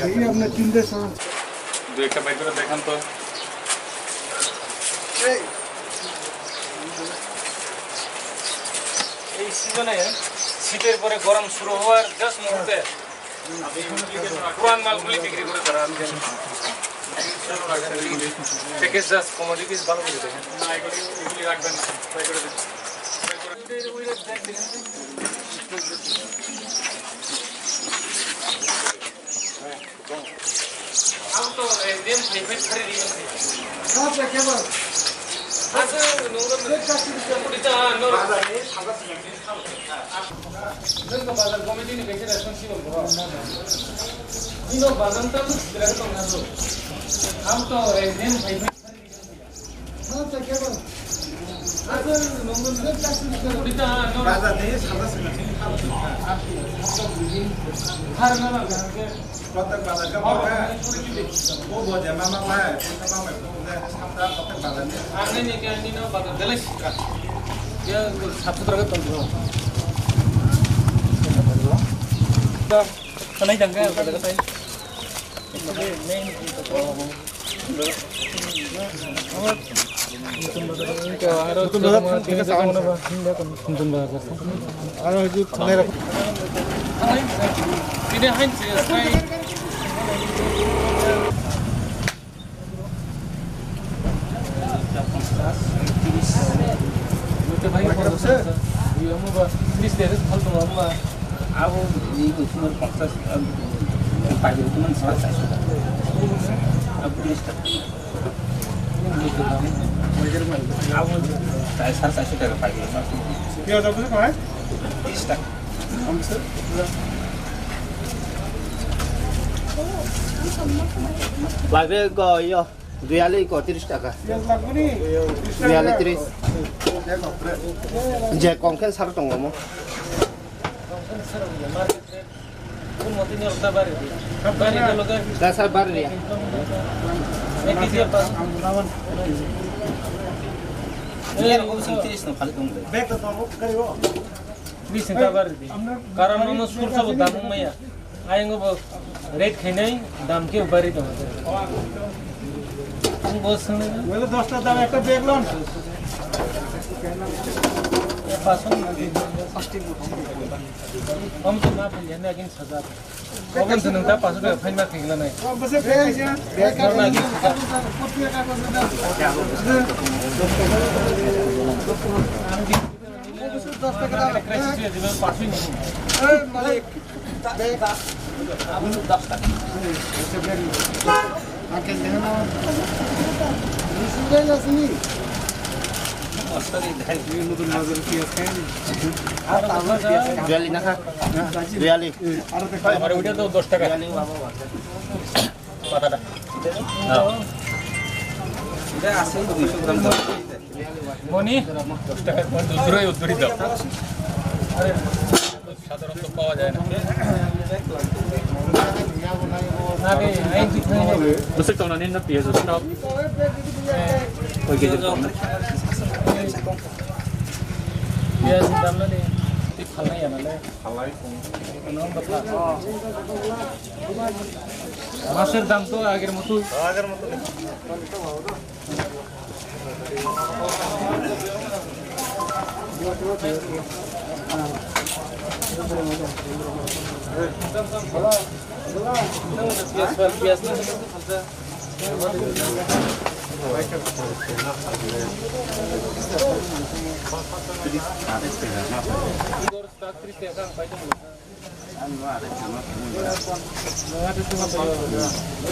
এই আপনার তিনটে সময়। দু একটা বাইক করে দেখান তো। এই সিজনে, শীতের পরে গরম শুরু হওয়ার জাস্ট মুহূর্তে পুরান মালগুলি বিক্রি করে তারা। প্যাকেজ জাস্ট কমোডিটিস ভালো করে দেখেন। না, এগুলি, এগুলি রাখবেন না। Abo ni kuchumar pangsa, um, pagi kuchumar sa sa sa. Abo ni sta. Abo tai sa sa sa pagi. Piyaj abo ni kai? Ista. Labe go yo. Dui ali ko tris taka. Dui ali tris. Je kongken sar tongo mo. Dasar bari ya. Ini dia, Pak. Ini ada kau sing tis no kali dong deh. Bag tu tahu kali wo. Ini sing kabar di. Karena mama sur sabo damung maya. Ayang bo rate khainai dam ke bari dong. Ang bos sene. Wala dosta dam ekta bag lon. Pason. Om to na pilihan lagi saja. Oben seneng ta paso de phaima khigla nai. Biali na kha. Biali. Amar udah tuh dos taka. Biali, Bapak, Bapak. Patata. Moni? Dos taka, duri, duri daw. সাধারণত পাওয়া যায় না। না রে, এই দুই খাই নেবে। Gusto ko na ninda piyaso stop. Oy, kaya ko. Piyaj dam na ni. Ti phalnai ya na le. Phalnai ko. Masir dam to ager moto. Ager moto.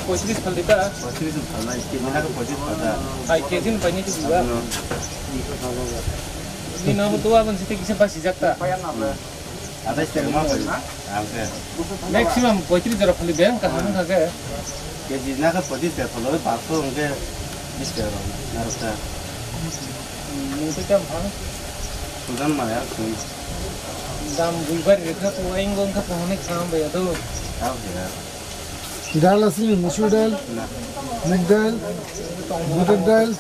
Pachis khaldi ta? Pachis khaldi, kg na pachis khalda. Ai, kg ni paini tu juga. Ni na tu aban siti kisa pasi jakta. Ada istilah apa? Angke. Maximum poitris jora khali beng kaham kha ke. Kg na ka pachis khalda, paso angke bis khalda. Narasa. Mungkin kam ha? Sudan maya, sun. Dam buibar rekha tu aing gong kha tu honek sam baya tu. Kau ya. Dal asli, musur dal, mug dal, budur dal,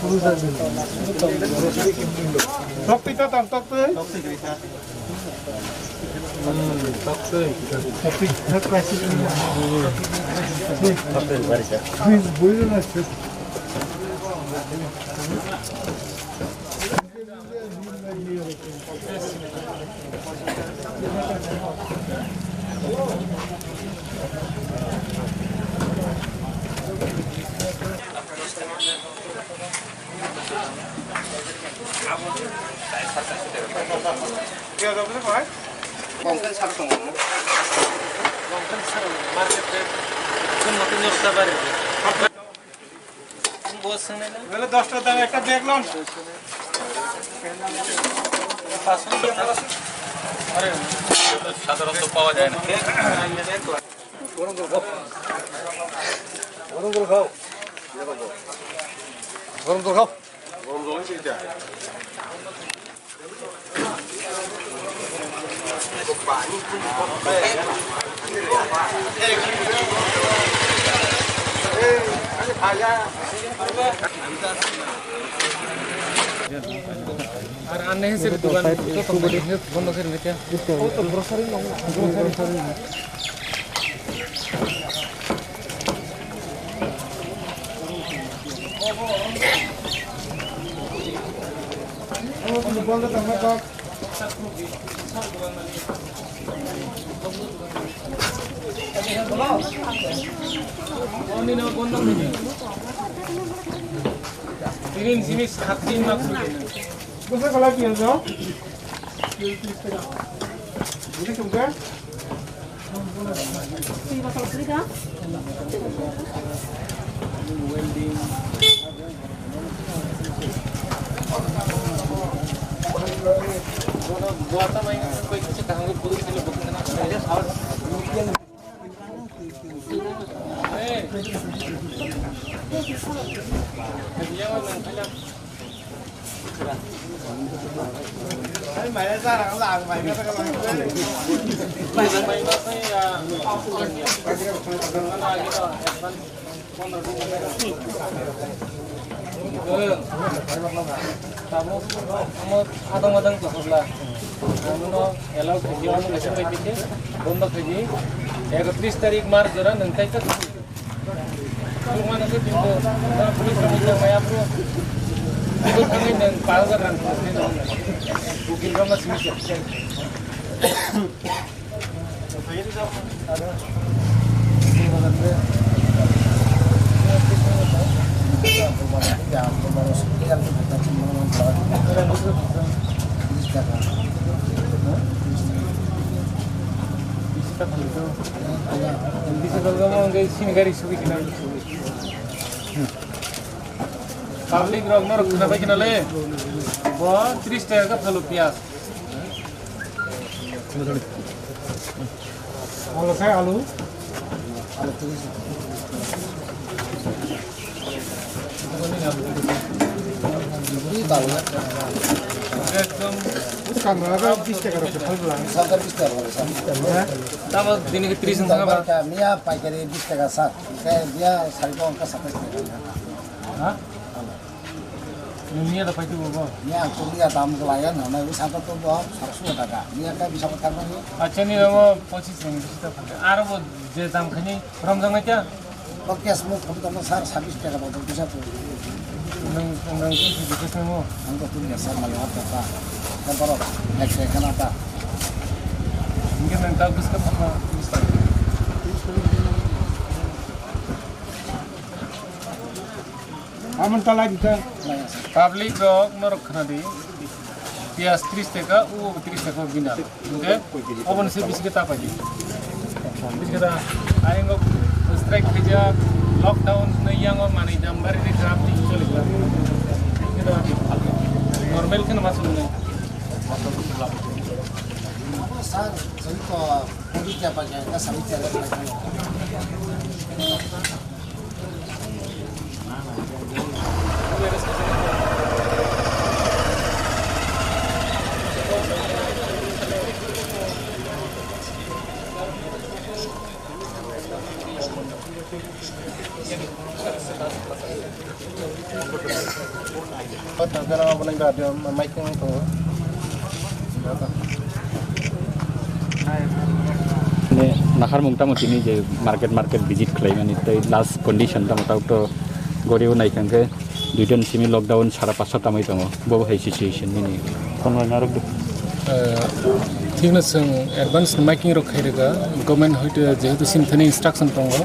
urud dal. Tok pita tam tok tu. Tok pita. Hmm, tok tu. Tok pita. Please, boil na. Bongkhen sar tongo. Bongkhen sar market rate. Kun motor nyosta bari. Wala dosta dam ekta bag lon. সাধারণত পাওয়া যায় না। গরম জল খাও। গরম জল খাও। গরম জল খাও। গরম জল হচ্ছে এটা। Ar unnecessary dukan, itu tempat ini bondo sir, nggak ya? Itu. Oh, itu grocery dong. Grocery. Ini nama gondang ini. Ini sini sakti nak. Bisa kalau kian so. Ini suka. Tabuk omo adong adong tongkha bla. Omono allow khaidi, omo kaisa bai khe bondo khaidi. Ekatris tarik March jora nwng tai ta. Tungma nang khe tinto, na police rok nang maya bro. Tito thangwi nwng pal jar rang khe nang. Bukil rok ma simi se. Public rok norok khna bai khna le. Bo tris taka khe phalo piyaj. Alu khai alu. Ekdom. Kanra ga bis taka rok phal bla. Tamo dini ke tris wngkha ba? Miya paikari bis taka sak. Khe miya sari ko wngkha satais taka. Ha? Nungya da paiti bo. Miya ang tuliya dam glaya no, na usa to bo saksu taka. Miya ka bisa ko thang ni. Acha ni amo pochis rang bisa ta phang. Aro bo je dam khani romjang na kya? Bo cash mo kham to sar sabis taka bo bisa to. Nang nang ki bisa mo. Ang to tuliya sar mali hat ta. Ka baro ek se khana ta. Inge nang ta bis ka phang. Amon ta lai dita. Public rok norok khna di. Piyaj tris taka, ubo tris taka bina. Hingke oboni se bisike ta paidi. Bisike ta, ayang strike khaijak, lockdown nai yango manui dam bari ni kharap ni choli kha. Bisike ta normal khe ma choli. Sir, jodi ko police ya pa ka sami chala. Naharmung tamo tini je market market visit khlaimani tei last condition tamo tao to gori o naikha hwnkhe duitan simi lockdown sara pasto tamwi tongo, bo hai situation nini. Kono narwk do. Thikno chwng advance no making rok khairega, government hoite jehetu sinthani instruction tongo.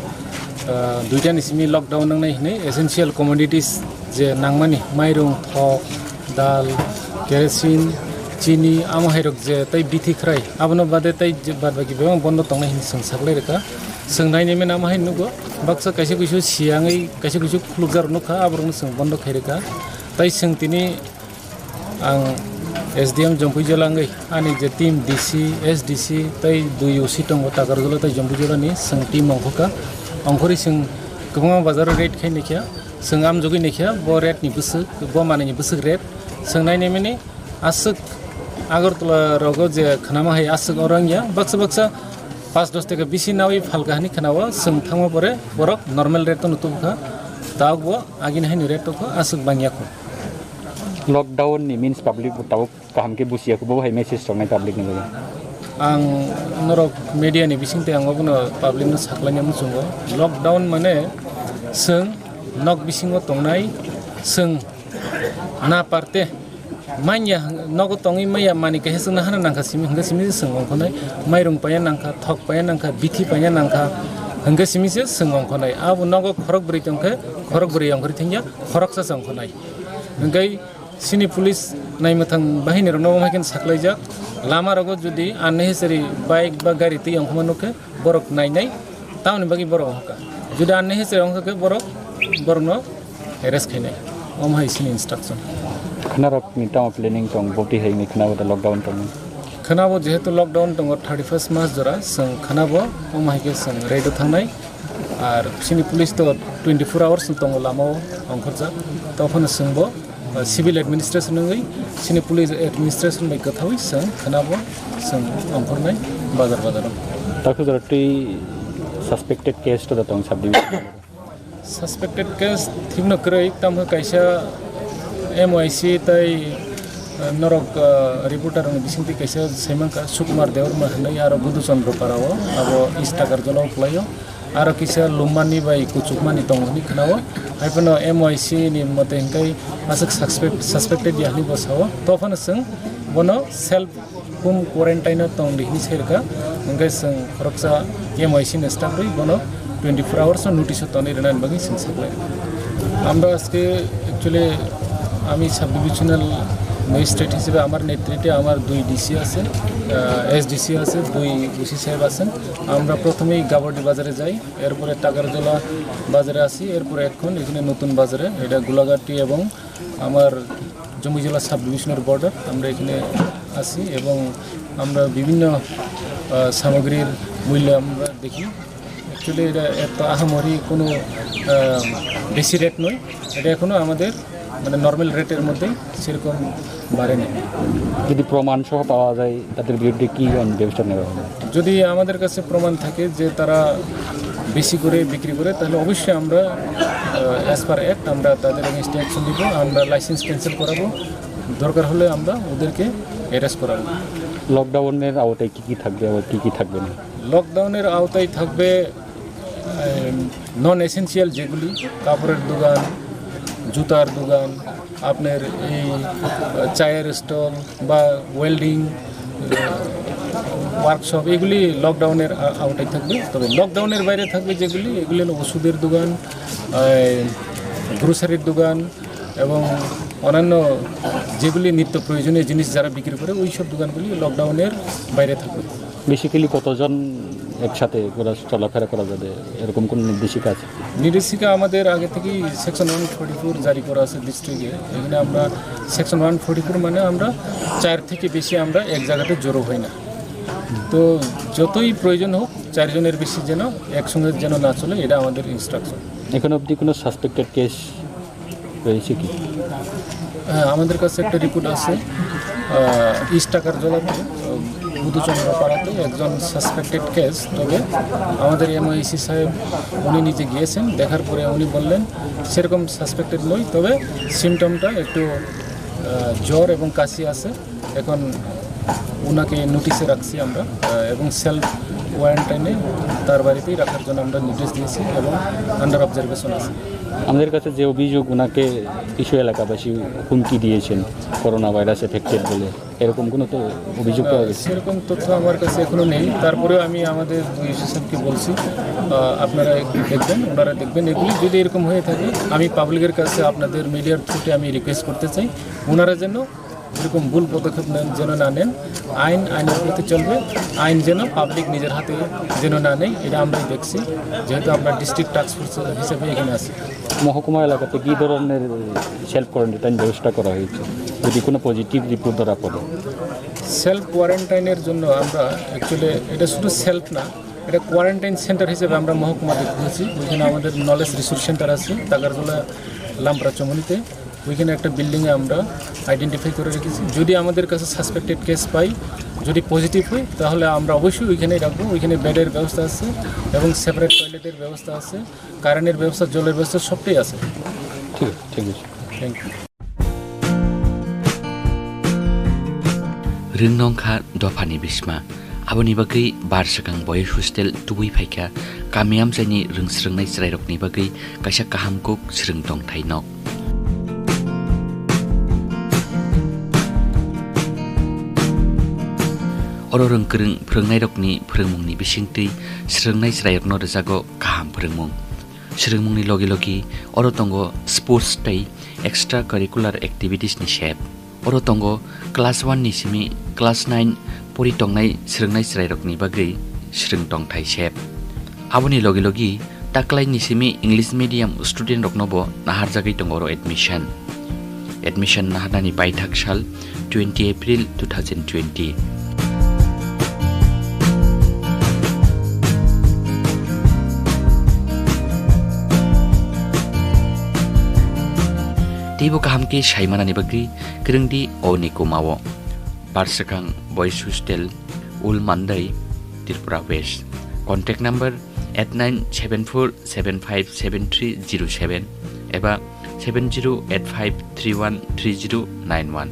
Ah, duitani simi lockdown nangnai hinwi essential commodities je nangmani mairung, thok, dal, kerosene, chini, amo hairok je tei bithi khwrai, abono bade tei je bad baki bebak bondo tongnai hinwi chwng saklai rwkha. Chwng nainai mano amo hai nugo, baksa kaisa kuisu siyangwi kaisa kuisu khulukjak rok nukha, aborokno chwng bondo khai rwkha. Tei chwng tini Ang S D M Jompuijala wngwi ani je team D C, S D C tei dui O C tongo Takarjala tei Jompuijala ni, chwng team ongkhorkha. Ongkhorwi chwng kwbangma bazar o raid khai naikha, chwng amjogwi naikha bo raid ni bwswk, bo manwi ni bwswk raid. Chwng nainai mani aswk Agartala rogo je khnama hai aswk oro wngya, baksa baksa panch dos taka bisi nawi phalkha hinwi khwnao, chwng thangma pore borok normal rate no tubukha, tabukbo agini haino rate tubukha, aswk bangya kho. Lockdown ni means public bo tabuk kaham khe busiya kho, bo hai message roknai public ni bagwi. Ang norok media ni bisingtwi ang obono public no saklaina muchungo. Lockdown mane chwng nok bisingo tongnai, chwng na parte manya nogo tongwi maya manwi kaisa chwngno hana nangkha simi, hwnkhe simi se chwng ongkhonai, mairung paya nangkha, thok paya nangkha, bithi paya nangkha, hwnkhe simi se chwng ongkhonai. Abo nogo khorok bwrwi tongkhe khorok bwrwi ongkhorwi thangya, khoroksa se ongkhonai. Hwnkhe chini police naimwthang bahini rokno omo hai khe saklaijak, lama rogo jodi unnecessary bike ba gari twi ongkhorma nukhe, borok nainai, tamoni bagwi borok ongkha. Jodi unnecessary ongkha khe borok, borokno arrest khainai. Omo hai sini instruction. Khwnarok ni tamo planning tong, boti hai ni khwnabo da lockdown tong. Khwnabo jehetu lockdown tongo, thirty first March jora, chwng khwnabo omo hai khe chwng raid o thangnai. Ar sini police to twenty four hours ni tongo lamao ongkhorjak. Tophano chwngbo Civil administration wngwi chini police administration bai kwthawi chwng khnabo chwng ongkhornai bazar bazaro. Takhuk jora twi suspected case to da tong subdivision. Suspected case thikno kwrwi, tamo kaisa M Y C tai, uh, norok, uh, reporter ni bisingtwi kaisa saimanka Sukumar Debbarma hinwi aro Budhu Chandra Para o abo East Takarjala o kwlaio. Aro kisa lummani bai kuchukmani tongo hinwi khnao. Haiphano M Y C ni mote hinkai aswk suspect, suspected ya hinwi bo sao. Tophano chwng bono self home quarantine o tong di hinwi sai rwkha. Hwnkhe chwng khoroksa M Y C ni staff rwi bono twenty four hours o notice o tonwi rwnani bagwi chwng saklai. আমরা আজকে actually আমি sub divisional magistrate হিসেবে আমার নেতৃত্বে আমার দুই ডিসি আছে, এসডিসি আছে, দুই ওসি সাহেব আছেন। আমরা প্রথমেই গাবর্ডি বাজারে যাই, এরপরে টাকারজলা বাজারে আসি, এরপরে এখন এখানে নতুন বাজারে, এটা গোলাঘাটি এবং আমার জমিজলা সাব ডিভিশনের বর্ডার। আমরা এখানে আসি এবং আমরা বিভিন্ন, আহ, সামগ্রীর মূল্য আমরা দেখি। অ্যাকচুয়ালি এটা এত আহামরি কোনো, আহ, বেশি রেট নয়, এটা এখনও আমাদের মানে নর্মাল রেটের মধ্যেই সেরকম বাড়েনি। যদি প্রমাণ সহ পাওয়া যায়, তাদের বিরুদ্ধে কি আইন ব্যবস্থা নেওয়া হবে? যদি আমাদের কাছে প্রমাণ থাকে যে তারা বেশি করে বিক্রি করে, তাহলে অবশ্যই আমরা, অ্যাজ পার অ্যাক্ট, আমরা তাদের এগেনস্টে অ্যাকশন নিব। আমরা লাইসেন্স ক্যান্সেল করাবো, দরকার হলে আমরা ওদেরকে অ্যারেস্ট করাবো। লকডাউনের আওতায় কি কি থাকবে, আবার কি কি থাকবে না? লকডাউনের আওতায় থাকবে নন এসেনশিয়াল যেগুলি, কাপড়ের দোকান, জুতার দোকান, আপনার এই, আহ, চায়ের স্টল বা ওয়েল্ডিং, আহ, ওয়ার্কশপ, এগুলি লকডাউনের আ-, আওতায় থাকবে। তবে লকডাউনের বাইরে থাকবে যেগুলি, এগুলি হলো ওষুধের দোকান, আহ, গ্রোসারির দোকান এবং অন্যান্য যেগুলি নিত্য প্রয়োজনীয় জিনিস যারা বিক্রি করে, ওই সব দোকানগুলি লকডাউনের বাইরে থাকবে। বেসিক্যালি কতজন একসাথে ঘোরা চলাফেরা করা যাবে, এরকম কোনো নির্দেশিকা আছে? নির্দেশিকা আমাদের আগে থেকেই সেকশন ওয়ান ফর্টি ফোর জারি করা আছে ডিস্ট্রিক্টে। এখানে আমরা সেকশন ওয়ান ফর্টি ফোর মানে আমরা চার থেকে বেশি আমরা এক জায়গাতে জড়ো হই না। তো যতই প্রয়োজন হোক, চারজনের বেশি যেন একসঙ্গে যেন না চলে, এটা আমাদের ইনস্ট্রাকশন। এখন অবধি কোনো সাসপেক্টেড কেস রয়েছে কি? হ্যাঁ, আমাদের কাছে একটা রিপোর্ট আছে, আহ, ইস্ট টাকার জলাতে, আহ, মধুচন্দ্র পাড়াতে একজন সাসপেক্টেড কেস। তবে আমাদের এমওএইসি সাহেব উনি নিজে গিয়েছেন, দেখার পরে উনি বললেন সেরকম সাসপেক্টেড নয়, তবে সিমটমটা একটু, আহ, জ্বর এবং কাশি আছে। এখন ওনাকে নোটিশে রাখছি আমরা, আহ, এবং সেলফ কোয়ারেন্টাইনে তার বাড়িতেই রাখার জন্য আমরা নির্দেশ দিয়েছি এবং আন্ডার অবজারভেশন আছে। আমাদের কাছে যে অভিযোগ, ওনাকে কিছু এলাকাবাসী হুমকি দিয়েছেন করোনা ভাইরাস এফেক্টেড বলে, এরকম কোনো তো অভিযোগ পাওয়া না, গেছে? সেরকম তথ্য আমার কাছে এখনো নেই। তারপরেও আমি আমাদের দুই এসএসএফকে বলছি, আহ, আপনারা একটু দেখবেন, ওনারা দেখবেন। এগুলি যদি এরকম হয়ে থাকে, আমি পাবলিকের কাছে আপনাদের মিডিয়ার থ্রুতে আমি রিকোয়েস্ট করতে চাই, ওনারা যেন এরকম ভুল পদক্ষেপ নেন, যেন না নেন। আইন আইনের পথে চলবে, আইন যেন পাবলিক নিজের হাতে যেন না নেয়, এটা আমরাই দেখছি, যেহেতু আমরা ডিস্ট্রিক্ট টাস্ক ফোর্স হিসেবে এখানে আছি। মহকুমা এলাকাতে কি ধরনের সেলফ কোয়ারেন্টাইন ব্যবস্থা করা হয়েছে, যদি কোনো পজিটিভ রিপোর্ট ধরা পড়ে? সেলফ কোয়ারেন্টাইনের জন্য আমরা অ্যাকচুয়ালি এটা শুধু সেলফ না, এটা কোয়ারেন্টাইন সেন্টার হিসেবে আমরা মহকুমাতে খুলেছি। ওইখানে আমাদের নলেজ রিসোর্স সেন্টার আছে, টাকারজলা লামপাড়া চমনিতে। ওইখানে একটা বিল্ডিংয়ে আমরা আইডেন্টিফাই করে রেখেছি। যদি আমাদের কাছে সাসপেক্টেড কেস পাই, যদি পজিটিভ হই, তাহলে আমরা অবশ্যই ওইখানেই রাখবো। ওইখানে বেডের ব্যবস্থা আছে এবং সেপারেট টয়লেটের ব্যবস্থা আছে, কারেন্টের ব্যবস্থা, জলের ব্যবস্থা সবটাই আছে। ঠিক আছে, ঠিক আছে। Thank you. Rwng nongkha dophani bisma. Aboni bagwi bar swkang boys hostel tubui phaikha. Kami amchaini rwng swrwngnai chwrairokni bagwi kaisa kaham kuk swrwng tongthai nok. Oro rwng kwrwng phwrwngnairokni phwrwngmungni bisingtwi swrwngnai chwrairokno rwjago kaham phwrwngmung. Swrwngmungni logi logi oro tongo sports tei extra curricular activities ni sep. Oro tongo class one ni simi class nine pori tongnai swrwngnai chwrairokni bagwi swrwng tongthai sep. Aboni logi logi taklai ni simi English medium student rokno bo naharjagwi tongo oro admission. Admission naharnani paithak sal twenty April two thousand twenty. Teibo kaham khe sai manani bagwi kwrwng di o ni koma o. Barswkang Boys Hostel, Ul Mandai, Tripura West. Contact number eight nine seven four seven five seven three zero seven eba seven zero eight five three one three zero nine one.